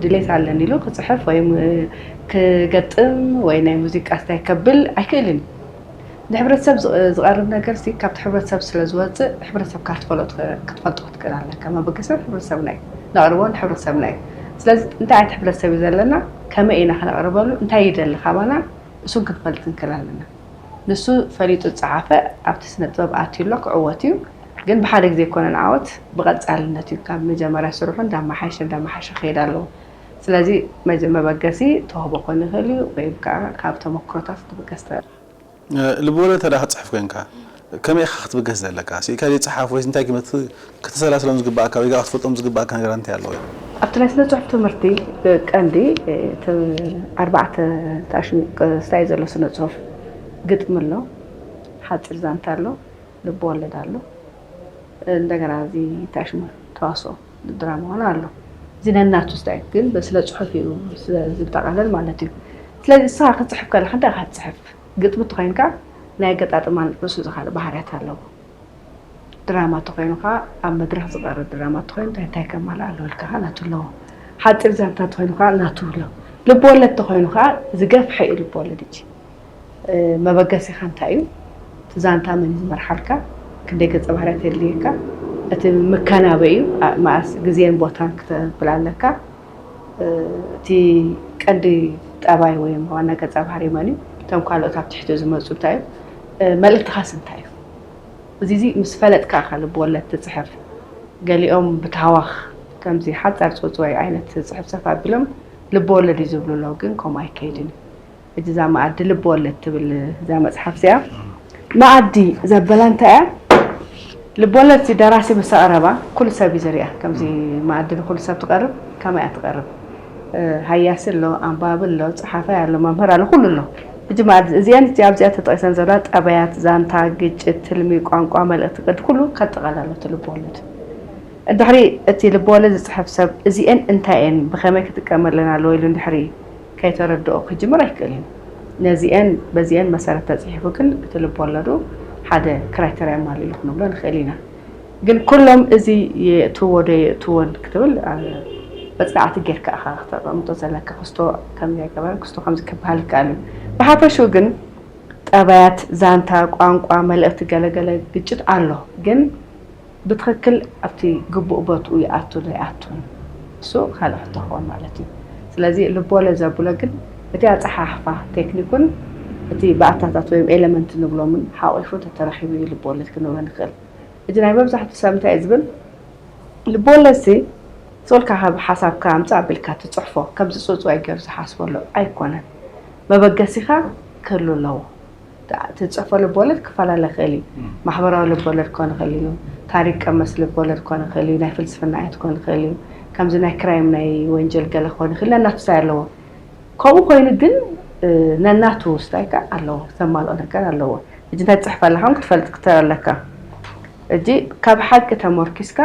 ድሌት ኣለኒ ኢሉ ክፅሕፍ ወይ ክገጥም ወይ ናይ ሙዚቃ ስታይ ከብል ኣይክእልን እዩ። ንሕብረተሰብ ዝቐርብ ነገር ሲ ካብቲ ሕብረተሰብ ስለ ዝወፅእ ሕብረተሰብካ ክትፈለጡ ክትፈልጦ ክትክእል ኣለካ። መበገሲ ሕብረተሰብና እዩ ነቕርቦ ንሕብረተሰብና እዩ። ስለዚ እንታይ ዓይነት ሕብረተሰብ እዩ ዘለና፣ ከመይ ኢና ክነቕርበሉ፣ እንታይ ይደሊ ካባና እሱን ክንፈልጥ ክንክእል ኣለና። ንሱ ፈሊጡ ዝፀሓፈ ኣብቲ ስነ ጥበብ ኣትዩ ኣሎ ክዕወት እዩ። ግን ብሓደ ግዜ ኣይኮነን ዓወት ብቐፃልነት እዩ። ካብ መጀመርያ ስርሑ እንዳመሓየሸ እንዳመሓየሸ ክኸይድ ኣለዎ። ስለዚ መበገሲ ተውህቦ ክኾን ይኽእል እዩ ወይ ከዓ ካብ ተመክሮታት ትብገስ ትኽእል። ልብወለድ እንተ ክትፅሕፍ ኮይንካ ከመይ ኢኻ ክትብገስ ዘለካ? ስኢልካ ዘይፀሓፍ ወይስ እንታይ ግምት ከተሰላስሎም ዝግባኣካ ወይ ከዓ ክትፈልጦም ዝግባኣካ ነገራት እንታይ ኣለዉ እዮም? ኣብቲ ናይ ስነ ፅሑፍ ትምህርቲ ቀንዲ ኣርባዕተ ታሽሚ ስታይ ዘሎ ስነ ፅሑፍ ግጥሚ ኣሎ፣ ሓፂር ዛንታ ኣሎ፣ ልብወለድ ኣሎ፣ እንደገና እዚ ታሽሚ ተዋስኦ ድራማ ውን ኣሎ። እዚ ነናቱ ስታይ ግን በስነ ፅሑፍ እዩ ዝጠቃለል ማለት እዩ። ስለዚ ንስኻ ክትፅሕፍ ከለካ እንታይ ኢኻ ትፅሕፍ? ግጥሚ ተኮይንካ ናይ ኣገጣጥማን ርእሱ ዝካልእ ባህርያት ኣለዎ። ድራማ ተኮይኑ ከዓ ኣብ መድረክ ዝቀርብ ድራማ ተኮይኑ እንታይ እንታይ ከማልእ ኣለዎ ኢልካ ከዓ ናቱ ኣለዎ። ሓፂር ዛንታ ተኮይኑ ከዓ ናቱ ኣሎ። ልብወለድ ተኮይኑ ከዓ ዝገፍሐ እዩ ልብወለድ እጂ መበገሲኻ እንታይ እዩ? እቲ ዛንታ መን እዩ ዝመርሓልካ? ክንደይ ገፀ ባህርያት የድልየካ? እቲ ምከናበ እዩ። መኣስ ግዜን ቦታን ክተብል ኣለካ። እቲ ቀንዲ ጠባይ ወይ ዋና ገፀ ባህሪ መን እዩ? እቶም ካልኦት ኣብ ትሕቲ ዝመፁ እንታይ እዩ? መልእክትኻስ እንታይ እዩ? እዚ እዚ ምስ ፈለጥካ ኢኻ ልብወለድ ትፅሕፍ። ገሊኦም ብታህዋኽ ከምዚ ሓፃር ፅውፅዋይ ዓይነት ዝፅሕፍ ሰብ ኣቢሎም ልብወለድ እዩ ዝብሉ ኣለዉ፣ ግን ከምኡ ኣይከይድን እዩ። ሕጂ እዛ መኣዲ ልብወለድ ትብል እዛ መፅሓፍ እዚኣ መኣዲ ዘበላ እንታይ እያ? ልብወለድ እዚ ደራሲ ምስ ኣቕረባ ኩሉ ሰብ እዩ ዝሪኣ። ከምዚ መኣዲ ንኩሉ ሰብ ትቐርብ ከመይ እያ ትቐርብ? ሃያሲ ኣሎ፣ ኣንባቢ ኣሎ፣ ፀሓፋይ ኣሎ፣ መምህር ኣሎ፣ ኩሉ ኣሎ። ሕጂ መኣዲ እዚአን ኣብዚኣ ተጠቂሰን ዘለዋ ጠባያት፣ ዛንታ፣ ግጭት፣ ትልሚ፣ ቋንቋ፣ መልእክቲ፣ ቅዲ ኩሉ ከጠቓልል ኣሎ እቲ ልብወለድ። እንድሕሪ እቲ ልብወለድ ዝፅሕፍ ሰብ እዚኤን እንታይ እየን ብኸመይ ክጥቀመለን ኣለዎ ኢሉ እንድሕሪ ከይተረድኦ ክጅምር ኣይክእልን። ነዚኤን በዚኤን መሰረት ተፅሒፉ ግን እቲ ልብወለዱ ሓደ ክራይተርያ የማልእ ኢሉ ክንብሎ ንኽእል ኢና። ግን ኩሎም እዚ የእትዎ ዶ የእትዎን ክትብል መፅናዕቲ ጌርካ ኢኻ ክተቐምጦ ዘለካ። ክስቶ ከምዚ ኣይገበረን፣ ክስቶ ከምዚ ክበሃል ይከኣል እዩ። ብሓፈሽኡ ግን ጠባያት፣ ዛንታ፣ ቋንቋ፣ መልእኽቲ ገለገለ ግጭት ኣሎ፣ ግን ብትኽክል ኣብቲ ግቡእ ቦትኡ ይኣቱ ዶ ኣይኣቱን፣ እሱ ካልእ ሕቶ ክኸውን ማለት እዩ። ስለዚ ልቦለድ ዘብሎ ግን እቲ ኣፀሓሕፋ ቴክኒኩን እቲ ባእታታት ወይም ኤለመንት ንብሎምን ሓቂፉ ተተረኺቡ እዩ ልቦለድ ክንብሎ ንኽእል። እዚ ናይ መብዛሕትኡ ሰብ እንታይ እዩ ዝብል? ልቦለድሲ ስቕ ኢልካ ካብ ሓሳብካ ኣምፅእ ኣቢልካ ትፅሕፎ፣ ከምዚ ፅውፅዋይ ገይሩ ዝሓስበሉ ኣይኮነን። መበገሲኻ ክህሉ ኣለዎ። ትፅሕፎ ልቦለድ ክፈላለ ይኽእል እዩ። ማሕበራዊ ልቦለድ ክኾን ይኽእል እዩ። ታሪክ ቀመስ ልቦለድ ክኾን ይኽእል እዩ። ናይ ፍልስፍና ዓይነት ክኾን ይኽእል እዩ። ከምዚ ናይ ክራይም ናይ ወንጀል ገለ ክኾን ይኽእል፣ ነናቱ ስታይ ኣለዎ። ከምኡ ኮይኑ ግን ነናቱ ስታይ ከ ኣለዎ፣ ዘማልኦ ነገር ኣለዎ። እጂ እንታይ ትፅሕፍ ኣለካ ክትፈልጥ ክትር ኣለካ። እጂ ካብ ሓቂ ተመርኪስካ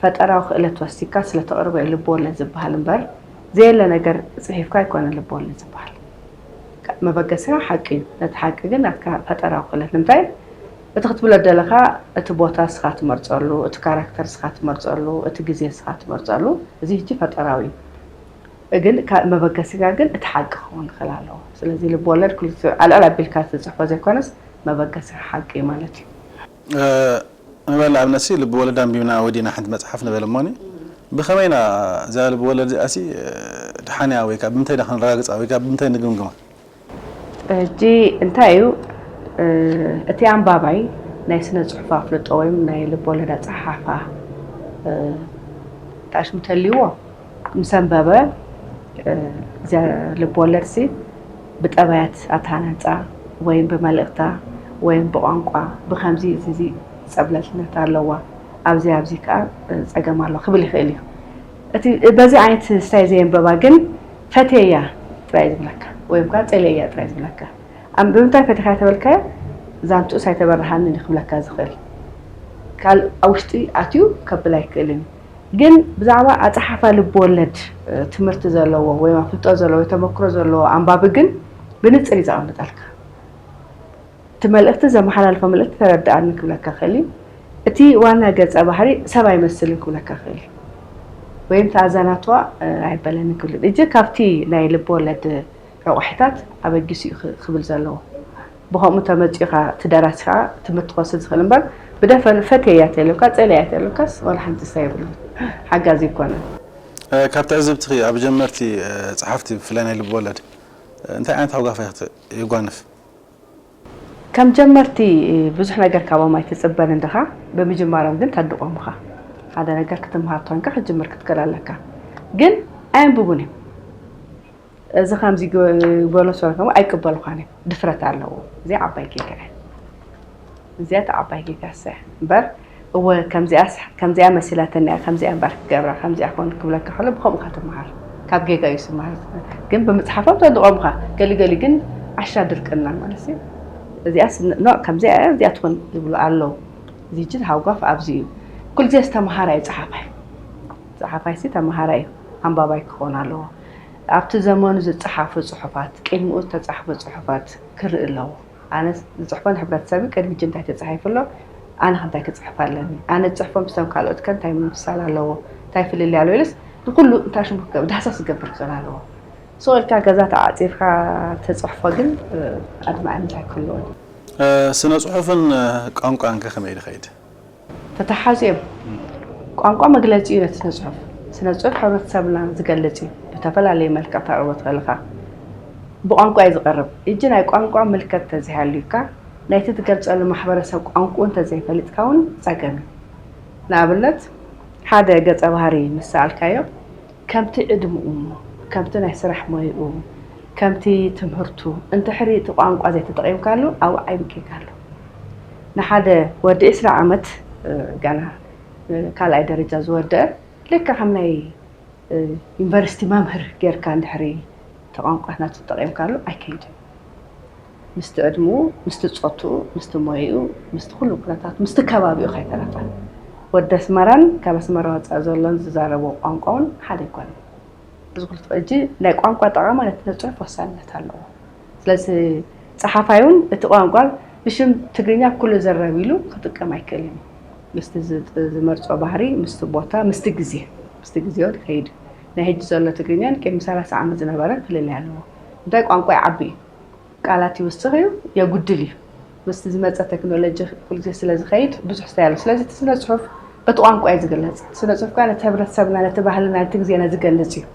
ፈጠራዊ ክእለት ወሲካ ስለተቕርቦ እዩ ልቦለድ ዝበሃል እምበር፣ ዘየለ ነገር ፅሒፍካ ኣይኮነ ልቦለድ ዝበሃል። መበገስካ ሓቂ እዩ። ነቲ ሓቂ ግን ናትካ ፈጠራዊ ክእለት ንምንታይ እቲ ክትብሎ ደለካ እቲ ቦታ ስኻ ትመርፀሉ፣ እቲ ካራክተር ስኻ ትመርፀሉ፣ እቲ ግዜ ስኻ ትመርፀሉ፣ እዚ ህጂ ፈጠራዊ እዩ። ግን መበገሲካ ግን እቲ ሓቂ ክኸውን ክእል ኣለዎ። ስለዚ ልብወለድ ክልቲኡ ኣልዕል ኣቢልካ ዝፅሕፎ ዘይኮነስ መበገሲካ ሓቂ እዩ ማለት እዩ። ንበል ኣብነሲ ልብወለድ ኣንቢብና ወዲና ሓንቲ መፅሓፍ ንበል እሞኒ ብኸመይና እዛ ልብወለድ እዚኣሲ ድሓንያ ወይ ከዓ ብምንታይ ዳ ክንረጋግፃ ወይ ከዓ ብምንታይ ንግምግማ? ሕጂ እንታይ እዩ እቲ ኣንባባይ ናይ ስነ ፅሑፍ ኣፍልጦ ወይም ናይ ልብወለድ ኣፀሓሓፋ ጣሽሙ ተልይዎ ምስ ኣንበበ እዚኣ ልብወለድ ሲ ብጠባያት ኣተሃናንፃ ወይም ብመልእኽታ ወይም ብቋንቋ ብከምዚ እዚ ጸብለልነት ኣለዋ ኣብዚ ኣብዚ ከዓ ፀገም ኣሎ ክብል ይኽእል እዩ። እቲ በዚ ዓይነት ስታይ ዘየንበባ ግን ፈትየያ ጥራይ ዝብለካ ወይም ከዓ ጸልየያ ጥራይ ዝብለካ። ኣም ብምንታይ ፈቲኻ ተበልካዮ ዛንትኡስ ኣይተበረሃንን እዩ ክብለካ ዝኽእል። ካል ኣብ ውሽጢ ኣትዩ ከብል ኣይክእልን እዩ። ግን ብዛዕባ ኣፀሓሕፋ ልብ ወለድ ትምህርቲ ዘለዎ ወይ ኣፍልጦ ዘለዎ ወይ ተመክሮ ዘለዎ ኣንባቢ ግን ብንፅር እዩ ዘቐምጠልካ። እቲ መልእኽቲ ዘመሓላልፎ መልእኽቲ ተረድኣኒ ክብለካ ይኽእል እዩ። እቲ ዋና ገፀ ባህሪ ሰብ ኣይመስልን ክብለካ ይኽእል እዩ። ወይም እቲ ኣዛናትዋ ኣይበለኒ ክብል እጂ ካብቲ ናይ ልብ ወለድ ረቑሒታት ኣበጊሱ እዩ ክብል ዘለዎ። ብኸምኡ ተመፂኡ ኻ እቲ ደራሲ ኸዓ ትምህርቲ ክወስድ ዝኽእል እምበር ብደፈን ፈትየያ ተይሉካ ፀልያ ተይሉካስ ዋላ ሓንቲ ስታይ የብሉን። ሓጋዚ ኣይኮነን። ካብ ትዕዝብትኺ ኣብ ጀመርቲ ፀሓፍቲ ብፍላይ ናይ ልብ ወለድ እንታይ ዓይነት ሃጓፍ የጓንፍ? ከም ጀመርቲ ብዙሕ ነገር ካባኦም ኣይትፅበን እንድኻ ብምጅማሮም ግን ተድቖም ኢኻ። ሓደ ነገር ክትምሃር ተኾንካ ክትጅምር ክትክእል ኣለካ። ግን ኣየንብቡን እዮም። እዚ ከምዚ በሎ ሰበ ከም ኣይቅበልኳን እዮም። ድፍረት ኣለዎ። እዚ ዓባይ ጌጋ እዩ። እዚኣ እቲ ዓባይ ጌጋ ሰ እምበር እወ ከምዚኣስ ከምዚኣ መሲላተኒ እያ ከምዚኣ እምበር ክገብራ ከምዚኣ ኮን ክብለካ ከሎ ብከምኡ ኢኻ ትመሃር። ካብ ጌጋ እዩ ዝመሃር። ግን ብምፅሓፎም ተድቖምኻ ገሊገሊ ግን ዓሻ ድርቅና ማለት እዩ። እዚኣስ ኖ ከምዚኣ እያ እዚኣ ትኾን ዝብሉ ኣለዉ። እዚ እጅ ሃጓፍ ኣብዚ እዩ። ኩሉ ግዜ ተመሃራይ ፀሓፋይ ፀሓፋይ ሲ ተመሃራይ እዩ። ኣንባባይ ክኾን ኣለዎ። ኣብቲ ዘመኑ ዝፀሓፉ ፅሑፋት ቅድሚኡ ዝተፃሕፉ ፅሑፋት ክርኢ ኣለዎ። ኣነ ዝፅሕፎ ንሕብረተሰብ ቅድሚ ሕጂ እንታይ ተፃሒፉ ኣሎ ኣነ ከ እንታይ ክፅሕፍ ኣለኒ ኣነ ዝፅሕፎ ምስቶም ካልኦት ከ እንታይ ምምሳል ኣለዎ እንታይ ፍልልይ ኣለዎ ኢልስ ንኩሉ እንታይ ሽሙ ክገብር ዳህሳስ ክገብር ክኽእል ኣለዎ። ስቕ ኢልካ ገዛ ተዓፂርካ ተፅሕፎ ግን ኣድማዕነት ኣይክህልዎን እዩ። ስነ ፅሑፍን ቋንቋን ከ ከመይ ድኸይድ? ተተሓዙ እዮም። ቋንቋ መግለፂ እዩ ነቲ ስነ ፅሑፍ። ስነ ፅሑፍ ሕብረተሰብና ዝገልፅ እዩ። ብተፈላለየ መልክዕ ተቕርቦ ትኽእል ኢኻ። ብቋንቋ እዩ ዝቐርብ። እጂ ናይ ቋንቋ ምልከት ተዘይሃልዩካ ናይቲ ትገልፀሉ ማሕበረሰብ ቋንቁኡ እንተዘይፈሊጥካ እውን ፀገም እዩ። ንኣብነት ሓደ ገፀ ባህሪ ምስ ሰኣልካዮ ከምቲ ዕድምኡ፣ ከምቲ ናይ ስራሕ ሞይኡ፣ ከምቲ ትምህርቱ እንድሕሪ እቲ ቋንቋ ዘይተጠቒምካሉ ኣብኡ ዓቢ ጌጋ ኣሎ። ንሓደ ወዲ ዕስራ ዓመት ገና ካልኣይ ደረጃ ዝወደአ ልክዕ ከም ናይ ዩኒቨርሲቲ መምህር ጌርካ እንድሕሪ እቲ ቋንቋ ናቱ ተጠቒምካሉ ኣይከይድን። ምስቲ ዕድምኡ፣ ምስቲ ፆትኡ፣ ምስቲ ሞይኡ፣ ምስቲ ኩሉ ኩነታቱ፣ ምስቲ ከባቢኡ ከይተረፈ። ወዲ ኣስመራን ካብ ኣስመራ ወፃኢ ዘሎን ዝዛረቦ ቋንቋ እውን ሓደ ኣይኮነን። እዚ ኩሉ ሕጂ ናይ ቋንቋ ጠቐማ ነቲ ስነ ፅሑፍ ወሳንነት ኣለዎ። ስለዚ ፀሓፋይ እውን እቲ ቋንቋ ብሽም ትግርኛ ኩሉ ዘረብ ኢሉ ክጥቀም ኣይክእልን እዩ። ምስቲ ዝመርፆ ባህሪ፣ ምስቲ ቦታ፣ ምስቲ ግዜ፣ ምስቲ ግዜኡ ይኸይድ። ናይ ሕጂ ዘሎ ትግርኛን ቅድሚ ሰላሳ ዓመት ዝነበረን ፍልልይ ኣለዎ። እንታይ ቋንቋ ይዓቢ እዩ፣ ቃላት ይውስኽ እዩ፣ የጉድል እዩ። ምስቲ ዝመፀ ቴክኖሎጂ ኩሉ ግዜ ስለ ዝኸይድ ብዙሕ ስታይ ኣሎ። ስለዚ እቲ ስነ ፅሑፍ በቲ ቋንቋ እዩ ዝግለፅ። እቲ ስነ ፅሑፍ ከዓ ነቲ ሕብረተሰብና፣ ነቲ ባህልና፣ ነቲ ግዜና ዝገልፅ እዩ።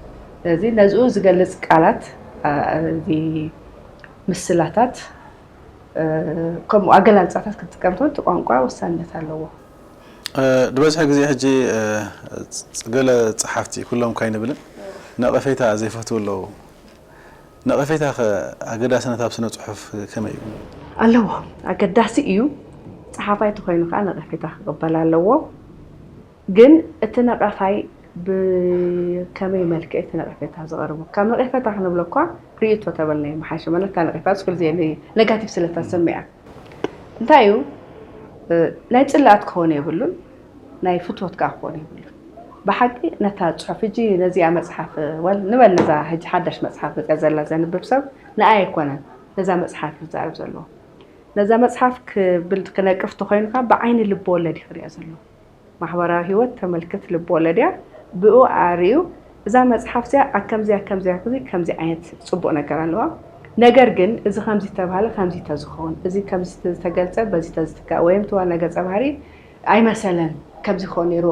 ስለዚ ነዚኡ ዝገልፅ ቃላት፣ አ፣ እዚ ምስላታት፣ እ፣ ከምኡ ኣገላልፃታት ክትጥቀም ትኾን፣ እቲ ቋንቋ ወሳንነት ኣለዎ። እ፣ ዝበዝሐ ግዜ ሕጂ፣ እ፣ ገለ ፀሓፍቲ ኩሎም ካይንብልን ነቐፌታ ዘይፈትዉ ኣለዉ። ነቐፌታ ኸ ኣገዳስነት ኣብ ስነ ፅሑፍ ከመይ እዩ? ኣለዎ፣ ኣገዳሲ እዩ። ፀሓፋይ ተኾይኑ ከዓ ነቐፌታ ክቕበል ኣለዎ። ግን እቲ ነቐፋይ ብከመይ መልክዕ እቲ ነቐፌታ ዝቐርቦ? ካብ ነቐፌታ ክንብሎ እኳ ርእይቶ ተበልናዮ ምሓሸ። ማለት እታ ነቐፌታ ኩሉ ግዜ ኔጋቲቭ ስለ እተሰምዕ እያ። እንታይ እዩ? እ፣ ናይ ጽልኣት ክኾን የብሉን፣ ናይ ፍትወት ከኣ ክኾን የብሉን። ብሓቂ ነታ ጽሑፍ፣ ሕጂ ነዚኣ መጽሓፍ፣ ወል ንበል ነዛ ሕጂ ሓዳሽ መጽሓፍ መጽያ ዘላ ዘንብብ ሰብ ንኣይ ኣይኮነን፣ ነዛ መጽሓፍ እዩ ዝዛረብ ዘለዎ። ነዛ መጽሓፍ ክብል ክነቅፍ ተኾይኑ ከኣ ብዓይኒ ልቢ ወለድ እዩ ክሪኣ ዘለዎ። ማሕበራዊ ህይወት ተመልክት ልብ ወለድ እያ። ብኡ ኣርእዩ እዛ መጽሓፍ እዚኣ ኣብ ከምዚኣ ከምዚኣ ከምዚ ከምዚ ዓይነት ጽቡቕ ነገር ኣለዋ፣ ነገር ግን እዚ ከምዚ ተባህለ ከምዚ ተዝኸውን፣ እዚ ከምዚ ዝተገልጸ በዚ ተዝትካእ፣ ወይም እቲ ዋና ገጸ ባህሪ ኣይመሰለን ከምዚ ክኸውን ነይሩ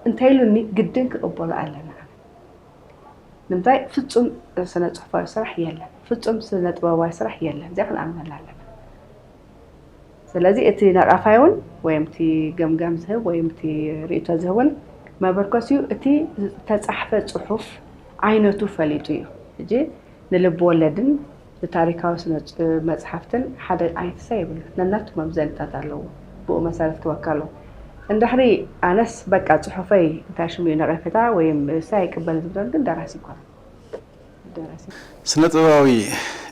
እንተኢሉኒ ግድን ክቕበሎ ኣለና። ንምንታይ ፍጹም ስነ ጽሑፋዊ ስራሕ የለን፣ ፍጹም ስነ ጥበባዊ ስራሕ የለን። እዚኣ ክንኣምነላ ኣለና። ስለዚ እቲ ነቓፋይ እውን ወይም እቲ ገምጋም ዝህብ ወይም እቲ ርእይቶ ዝህብ እውን መበርከሲኡ እቲ ዝተጻሕፈ ጽሑፍ ዓይነቱ ፈሊጡ እዩ። ሕጂ ንልብ ወለድን ንታሪካዊ ስነ መጽሓፍትን ሓደ ዓይነት እሳ የብሉ። ነናቱ መምዘንታት ኣለዎ። ብኡ መሰረት ክበካ ኣለዎ። እንድሕሪ ኣነስ በቃ ጽሑፈይ እንታይ ሽሙ እዩ ነቐፌታ ወይም እሳ ኣይቅበልን ዝብለን ግን ደራሲ ይኮነ። ደራሲ ስነ ጥበባዊ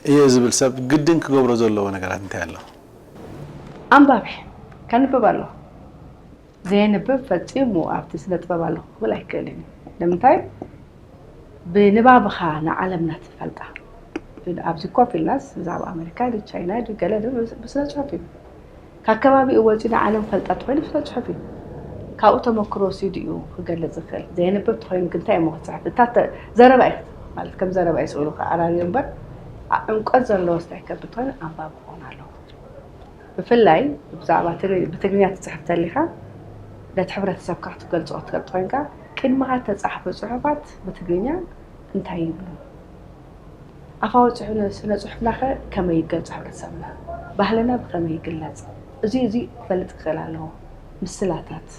እየ ዝብል ሰብ ግድን ክገብሮ ዘለዎ ነገራት እንታይ ኣሎ? ኣንባቢ ከንብብ ኣለዎ። ዘየንብብ ፈጺሙ ኣብቲ ስነ ጥበብ ኣለኹ ክብል ኣይክእልን እዩ። ንምንታይ? ብንባብኻ ንዓለምና ትፈልጣ። ኣብዚ ኮፍ ኢልናስ ብዛዕባ ኣሜሪካ ድዩ ቻይና ድዩ ገለ ድዩ ብስነ ጽሑፍ እዩ። ካብ ከባቢኡ ወጺኡ ንዓለም ክፈልጣ ተኾይኑ ብስነ ጽሑፍ እዩ። ካብኡ ተመክሮ ወሲዱ እዩ ክገልጽ ዝኽእል። ዘየንብብ ተኾይኑ ግን እንታይ እሞ ክጽሕፍ? እታ ተ- ዘረባ እዩ ማለት ከም ዘረባ እዩ ስእሉ ክኣራርዮ እምበር ዓ- ዕምቆት ዘለዎ ስታይ ከብል ተኾይኑ ኣንባቢ ክኾን ኣለዎ። ብፍላይ ብዛዕባ ትግሪ- ብትግርኛ ትጽሕፍ ተሊኻ ነቲ ሕብረተሰብካ ክትገልጾ ክትገልጥ ኮይንካ ቅድምኻ ተጻሕፉ ጽሑፋት ብትግርኛ እንታይ ይብሉ? ኣፋዊ ጽሑፍ ስነ ጽሑፍናኸ ከመይ ይገልጾ ሕብረተሰብና? ባህልና ብኸመይ ይግለጽ? እዚ እዚ ክፈልጥ ክኽእል ኣለዎ። ምስላታት፣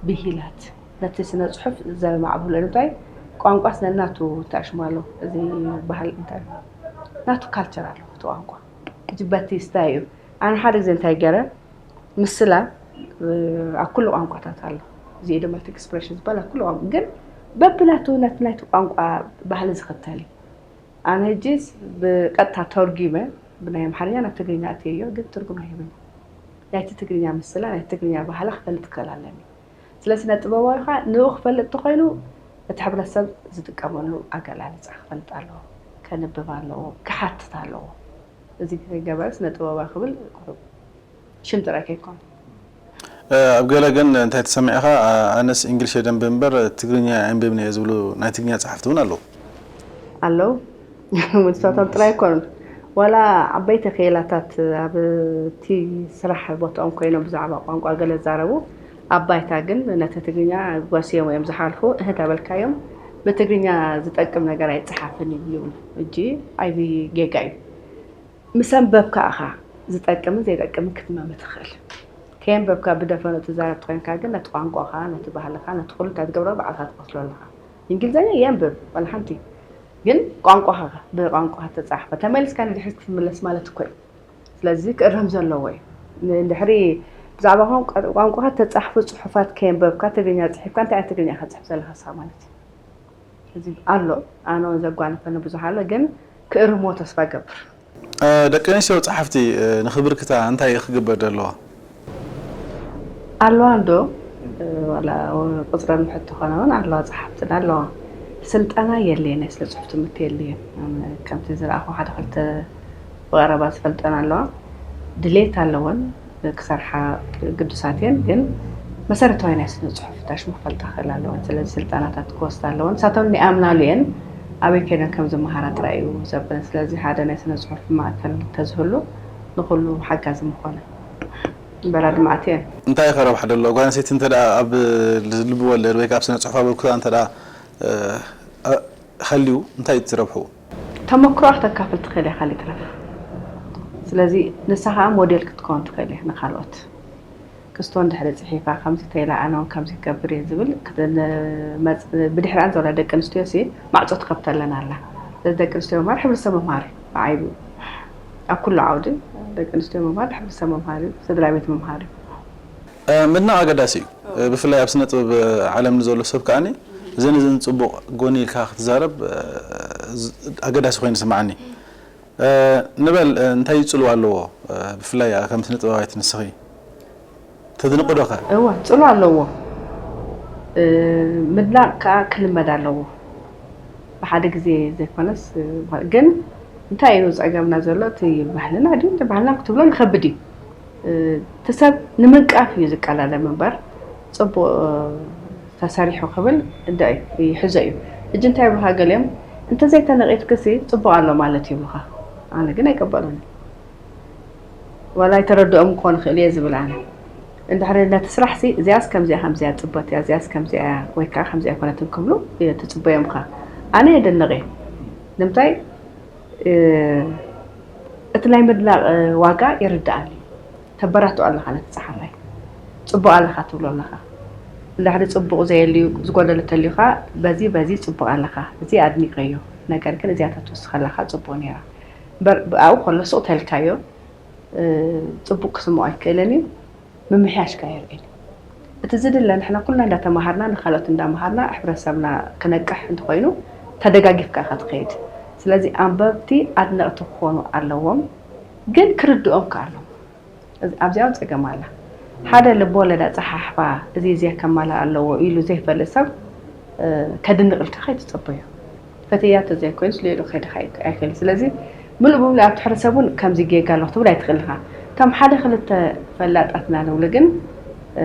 ብሂላት ነቲ ስነ ጽሑፍ ዘማዕብሎ እንታይ ቋንቋስ ነናቱ ተኣሽሙ ኣሎ። እዚ ባህል እንታይ ናቱ ካልቸር ኣለዎ እቲ ቋንቋ። ሕጂ በቲ ስታይ እዩ። ኣነ ሓደ ግዜ እንታይ ገረ ምስላ እ፣ ኣብ ኩሉ ቋንቋታት ኣሎ። እዚ ኢዶማቲክ ኤክስፕሬሽን ዝበሃል ኣብ ኩሉ ቋንቋ ግን በብናቱ ነቲ ናይቲ ቋንቋ ባህሊ ዝኽተል እዩ። ኣነ ሕጂስ ብቐጥታ ተርጉመ ብናይ ኣምሓርኛ ናብ ትግርኛ ኣትየዮ ግን ትርጉም ኣይህብን። ናይቲ ትግርኛ ምስላ ናይቲ ትግርኛ ባህሊ ክፈልጥ ክኽእል ኣለኒ። ስለ ስነ ጥበባዊ ከዓ ንኡ ክፈልጥ ተኮይኑ እቲ ሕብረተሰብ ዝጥቀመሉ ኣገላልፃ ክፈልጥ ኣለዎ፣ ከንብብ ኣለዎ፣ ክሓትት ኣለዎ። እዚ ከይገበረ ስነ ጥበባዊ ክብል ቁሩብ ሽም ጥራይ ከይኮን። ኣብ ገለ ግን እንታይ ተሰሚዕኻ ኣነስ እንግሊሽ የደንብ እምበር ትግርኛ ኣንብብኒ እየ ዝብሉ ናይ ትግርኛ ጸሓፍቲ እውን ኣለዉ። ኣለዉ ንሳቶም ጥራይ ኣይኮኑን ዋላ ዓበይቲ ክኢላታት ኣብ እቲ ስራሕ ቦትኦም ኮይኖም ብዛዕባ ቋንቋ ገለ ዝዛረቡ ኣብ ባይታ ግን ነቲ ትግርኛ ጎስዮም እዮም ዝሓልፉ እህ ተበልካዮም ብትግርኛ ዝጠቅም ነገር ኣይጸሓፍን እዩ ይብሉ እጂ ኣይቢ ጌጋ እዩ ምስ ኣንበብካ ኢኻ ዝጠቅምን ዘይጠቅምን ክትመም ትኽእል። ከየንበብካ ብደፈኑ ትዛረብ ተኾይንካ ግን ነቲ ቋንቋኻ፣ ነቲ ባህልኻ፣ ነቲ ኩሉ እንታይ ትገብሮ ባዕልኻ ትቐትሎ ኣለኻ። እንግሊዝኛ የንብብ ዋላ ሓንቲ ግን ቋንቋኻ ብቋንቋኻ ተጻሕፈ ተመሊስካ ንድሕሪት ክትምለስ ማለት እኮ እዩ። ስለዚ ክእረም ዘለዎ እዩ። ንድሕሪ ብዛዕባ ቋንቋኻ ተጻሕፉ ጽሑፋት ከየንበብካ ትግርኛ ጽሒፍካ እንታይ ዓይነት ትግርኛ ኢኻ ትጽሕፍ ዘለኻ ንስኻ ማለት እዩ። እዚ ኣሎ ኣነ እውን ዘጓነፈኒ ብዙሕ ኣሎ ግን ክእርምዎ ተስፋ እገብር። ደቂ ኣንስትዮ ጸሓፍቲ ንኽብርክታ እንታይ ክግበር ኣለዎ? ኣለዋ እንዶ ዋላ ቁፅረን ውሕድ ተኾነ እውን ኣለዋ ጸሓፍትና ኣለዋ። ስልጠና የድልየን ናይ ስነ ፅሑፍ ትምህርቲ የድልየን። ኣነ ከምቲ ዝረኣኹ ሓደ ክልተ ብቐረባ ዝፈልጠን ኣለዋ። ድሌት ኣለወን ክሰርሓ ግዱሳት እየን ግን መሰረታዊ ናይ ስነ ጽሑፍ ፍታሽ መፈልጣ ክእል ኣለወን። ስለዚ ስልጠናታት ክወስዳ ኣለወን። ንሳቶም ይኣምናሉ እየን። ኣበይ ከይደን ከም ዝመሃራ ጥራይ እዩ ዘብለን። ስለዚ ሓደ ናይ ስነ ጽሑፍ ማእከል እንተዝህሉ ንኹሉ ሓጋዚ ምኾነ። እምበር ኣድማዕቲ እየን። እንታይ ከ ረብሓ ደሎ? ጓል ኣንስተይቲ እንተ ደኣ ኣብ ልቢ ወለድ ወይ ከኣ ኣብ ስነ ጽሑፍ ኣበርክቶ እንተ ደኣ፣ እ፣ እ፣ ሃልዩ እንታይ እዩ እቲ ረብሕኡ? ተመክሮኣ ክተካፍል ትኽእል እያ ካልእ ይትረፍ። ስለዚ ንሳ ከኣ ሞዴል ክትከውን ትኽእል እያ ንኻልኦት። ክስቶ እንድሕሪ ጽሒፋ ከምዚ ተይላ ኣነ እውን ከምዚ ክገብር እየ ዝብል ክት-፣ ንመጽ-፣ ብድሕሪኣን ዘላ ደቂ ኣንስትዮ ሲ ማዕጾ ትኸፍተለን ኣላ። ስለዚ ደቂ ኣንስትዮ ምምሃር ሕብረተሰብ ምምሃር እዩ ብዓይቡ። ኣብ ኩሉ ዓውዲ ደቂ ኣንስትዮ ምምሃር ሕብረተሰብ ምምሃር እዩ፣ ስድራ ቤት ምምሃር እዩ። እ፣ ምድናቕ ኣገዳሲ እዩ። እ፣ ብፍላይ ኣብ ስነ ጥበብ ዓለም ንዘሎ ሰብ ከኣኒ እዘን እዘን ጽቡቕ ጎኒ ኢልካ ክትዛረብ፣ እ፣ ዝ-፣ ኣገዳሲ ኮይኑ ይስምዓኒ። እ፣ ንበል፣ እ፣ እንታይ እዩ ጽልዋ ኣለዎ? እ፣ ብፍላይ ከም ስነ ጥበባዊት ንስኺ ተድንቂ ዶ ኸ? እወ፣ ጽልዋ ኣለዎ። እ፣ ምድናቕ ከኣ ክልመድ ኣለዎ። ብሓደ ግዜ ዘይኮነስ፣ እ፣ ግን እንታይ እዩ ጸገምና ዘሎ? እቲ ባህልና ድዩ? ባህልና ክትብሎ ንኸብድ እዩ። እ፣ እቲ ሰብ ንምንቃፍ እዩ ዝቀዳደም እምበር፣ ጽቡቕ፣ እ፣ ተሰሪሑ ክብል እንደ ይሕዞ እዩ። ሕጂ እንታይ ይብሉኻ ገሊኦም፣ "እንተዘይተነቒፍክሲ ጽቡቕ ኣሎ ማለት" ይብሉኻ። ኣነ ግን ኣይቀበሎን። ዋላ ኣይተረድኦም ክኾን ይኽእል እየ ዝብል ኣነ። እንድሕሪ ነቲ ስራሕሲ፣ "እዚኣስ ከምዚኣ ከምዚኣ ጽቡቕቲ እያ፣ እዚኣስ ከምዚኣ እያ፣ ወይ ከኣ ከምዚኣ ኣይኮነትን" ክብሉ እየ ትጽበዮም ኢኻ። ኣነ የደንቕ እየ። ንምንታይ? እ፣ እቲ ናይ ምድናቕ ዋጋ ይርድኣኒ። ተበራትዖ ኣለኻ ነቲ ጸሓፋይ። ጽቡቕ ኣለኻ ትብሎ ኣለኻ። እንድሕሪ ጽቡቕ ዘየልዩ፣ ዝጎደለ እንተልዩ ኸኣ፣ "በዚ፣ በዚ ጽቡቕ ኣለኻ፣ እዚ ኣድኒቐዮ። ነገር ግን እዚኣ ተትውስኸላ ኸኣ ጽቡቕ ነይራ." እምበር ብኣኡ ከሎ ስቕ ተልካዮ፣ እ፣ ጽቡቕ ክስምዖ ኣይክእልን እዩ። ምምሕያሽ ከኣ የርእየኒ። እቲ ዝድለ ንሕና ኩልና እንዳተማሃርና ንኻልኦት እንዳመሃርና ሕብረተሰብና ክነቅሕ እንተኾይኑ ተደጋጊፍካ ኢኻ ትኸይድ። ስለዚ ኣንበብቲ ኣድነቕቲ ክኾኑ ኣለዎም፣ ግን ክርድኦም ከኣ ኣለዎም። እዚ፣ ኣብዚኣ እውን ጸገም ኣላ። ሓደ ልብወለድ ኣጸሓሕፋ እዚ እዚ ከማልእ ኣለዎ ኢሉ ዘይፈልጥ ሰብ እ፣ ከድንቕልካ ከይትጽበዮ። ፈትያ ተዘይኮይኑስ ልዕሉ ከይድኻ ኣይክ-፣ ኣይክእል። ስለዚ ምሉእ ብምሉእ ኣብቲ ሕብረተሰብ እውን ከምዚ ጌጋ ኣሎ ክትብል ኣይትኽእል ኢኻ። እቶም ሓደ ክልተ ፈላጣትና ንብሉ ግን፣ እ፣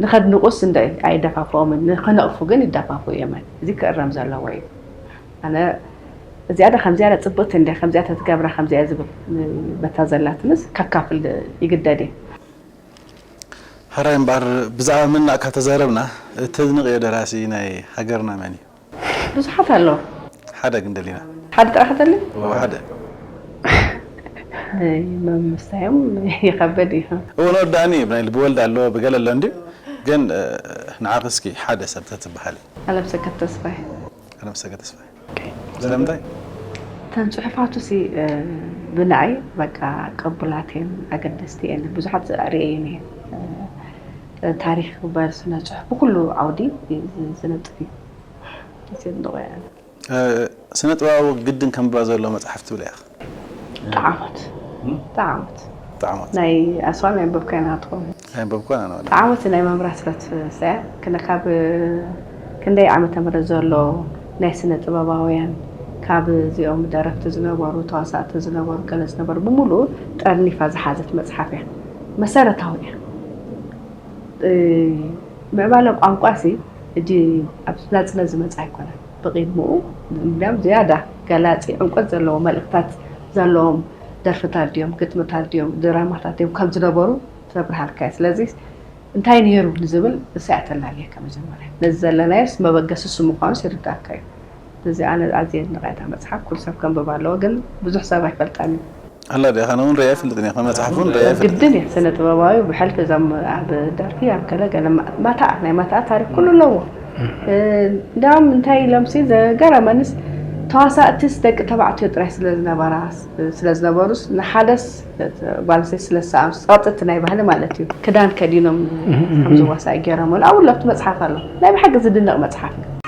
ንኸድንቑስ እንደ ኣይደፋፍኦምን፣ ንኽነቕፉ ግን ይደፋፍኡ እዮም። እዚ ክእረም ዘለዎ እዩ። ኣነ እዚኣ ዶ ከምዚኣ ዶ ጽብቕቲ እንድያ፣ ከምዚኣ ተትገብራ ከምዚኣ ዝብል፣ እ፣ በታ ዘላትንስ ከካፍል ይግደድ እየ። ሕራይ እምበኣር ብዛዕባ ምድናቕ ካብ ተዛረብና፣ እተድንቕዮ ደራሲ ናይ ሃገርና መን እዩ? ብዙሓት ኣለዉ። ሓደ ግን ደሊና። ሓደ ጥራሕ ደሊ? እወ፣ ሓደ። ኣይ፣ መምስታዮም ይኸብድ እዩ። እወ፣ ንወዳእኒ እዩ። ናይ ልቢ ወልድ ኣሎ፣ ብገለ ኣሎ እንድዩ። ግን፣ እ፣ ንዓኺ እስኪ ሓደ ሰብ ተትበሃሊ? ኣለምሰገድ ተስፋይ። ኣለምሰገድ ተስፋይ። ኦኬ። ስለምንታይ? እተን ጽሑፋቱ ሲ፣ እ፣ ብንኣይ በቃ ቅቡላት እየን፣ ኣገደስቲ እየን። ብዙሓት ርእየን እየ። እ፣ ታሪኽ በል ስነ ጽሑፍ ብኩሉ ዓውዲ ዝ-፣ ዝነጥፍ እዩ። እዚ የድንቖ እየ ኣነ። እ፣ ስነ ጥበባዊ ግድን ከንብባ ዘለዎ መጽሓፍ ትብላ ኢኻ? ጠዓሞት። እም? ጠዓሞት። ጠዓሞት። ናይ ኣስዋም የንበብካዮ ናትኩም። ኣየንበብኩን ኣነ ወላ። ጠዓሞት ናይ መምህር ኣስራት ፍስሐ፣ ክነ-፣ ካብ ክንደይ ዓመተ ምህረት ዘሎ ናይ ስነ ጥበባውያን፣ ካብ እዚኦም ደረፍቲ ዝነበሩ፣ ተዋሳእቲ ዝነበሩ፣ ገለ ዝነበሩ ብምሉኡ ጠርኒፋ ዝሓዘት መጽሓፍ እያ። መሰረታዊ እያ። እ፣ ምዕባለ ቋንቋሲ ሕጂ ኣብ ናጽነት ዝመጽእ ኣይኮነን። ብቕድምኡ እንዲያም ዝያዳ ገላጺ ዕምቆት ዘለዎ መልእኽታት ዘለዎም ደርፍታት ድዮም፣ ግጥምታት ድዮም፣ ድራማታት ድዮም ከም ዝነበሩ ተብርሃልካ እያ። ስለዚ እንታይ ነይሩ ንዝብል ንሳ እያ ተላልየካ መጀመርያ። ነዚ ዘለናዮስ መበገሲ እሱ ምዃኑስ ይርዳእካ እዩ። ስለዚ ኣነ ኣዝየ የድንቓ እታ መጽሓፍ፣ ኩሉ ሰብ ከንብባ ኣለዎ፣ ግን ብዙሕ ሰብ ኣይፈልጣን እዩ። ኣላ ድያ? ኣነ እውን ርእየ ኣይፈልጥን እየ፣ ከም መጽሓፍ እውን ርእየ ኣይፈልጥን። ግድን እየ፣ ስነ ጥበባዊ ብሕልፊ እዞም ኣብ ደርፊ፣ ኣብ ገለ ገለ ማ-፣ ማታኣ፣ ናይ ማታኣ ታሪኽ ኩሉ ኣለዎ። እ፣ እንዳውም እንታይ ኢሎምሲ ዘገረመንስ፣ ተዋሳእቲስ ደቂ ተባዕትዮ ጥራይ ስለ ዝነበራ፣ ስለ ዝነበሩስ፣ ንሓደስ ጓል ኣንስተይቲ ስለ ዝሰኣኑስ፣ ጸቕጢ እቲ ናይ ባህሊ ማለት እዩ፣ ክዳን ከዲኖም ከም ዝዋሳእ ገይሮምሉ። ኣብኡ ኣብቲ መጽሓፍ ኣሎ። ናይ ብሓቂ ዝድነቕ መጽሓፍ እዩ።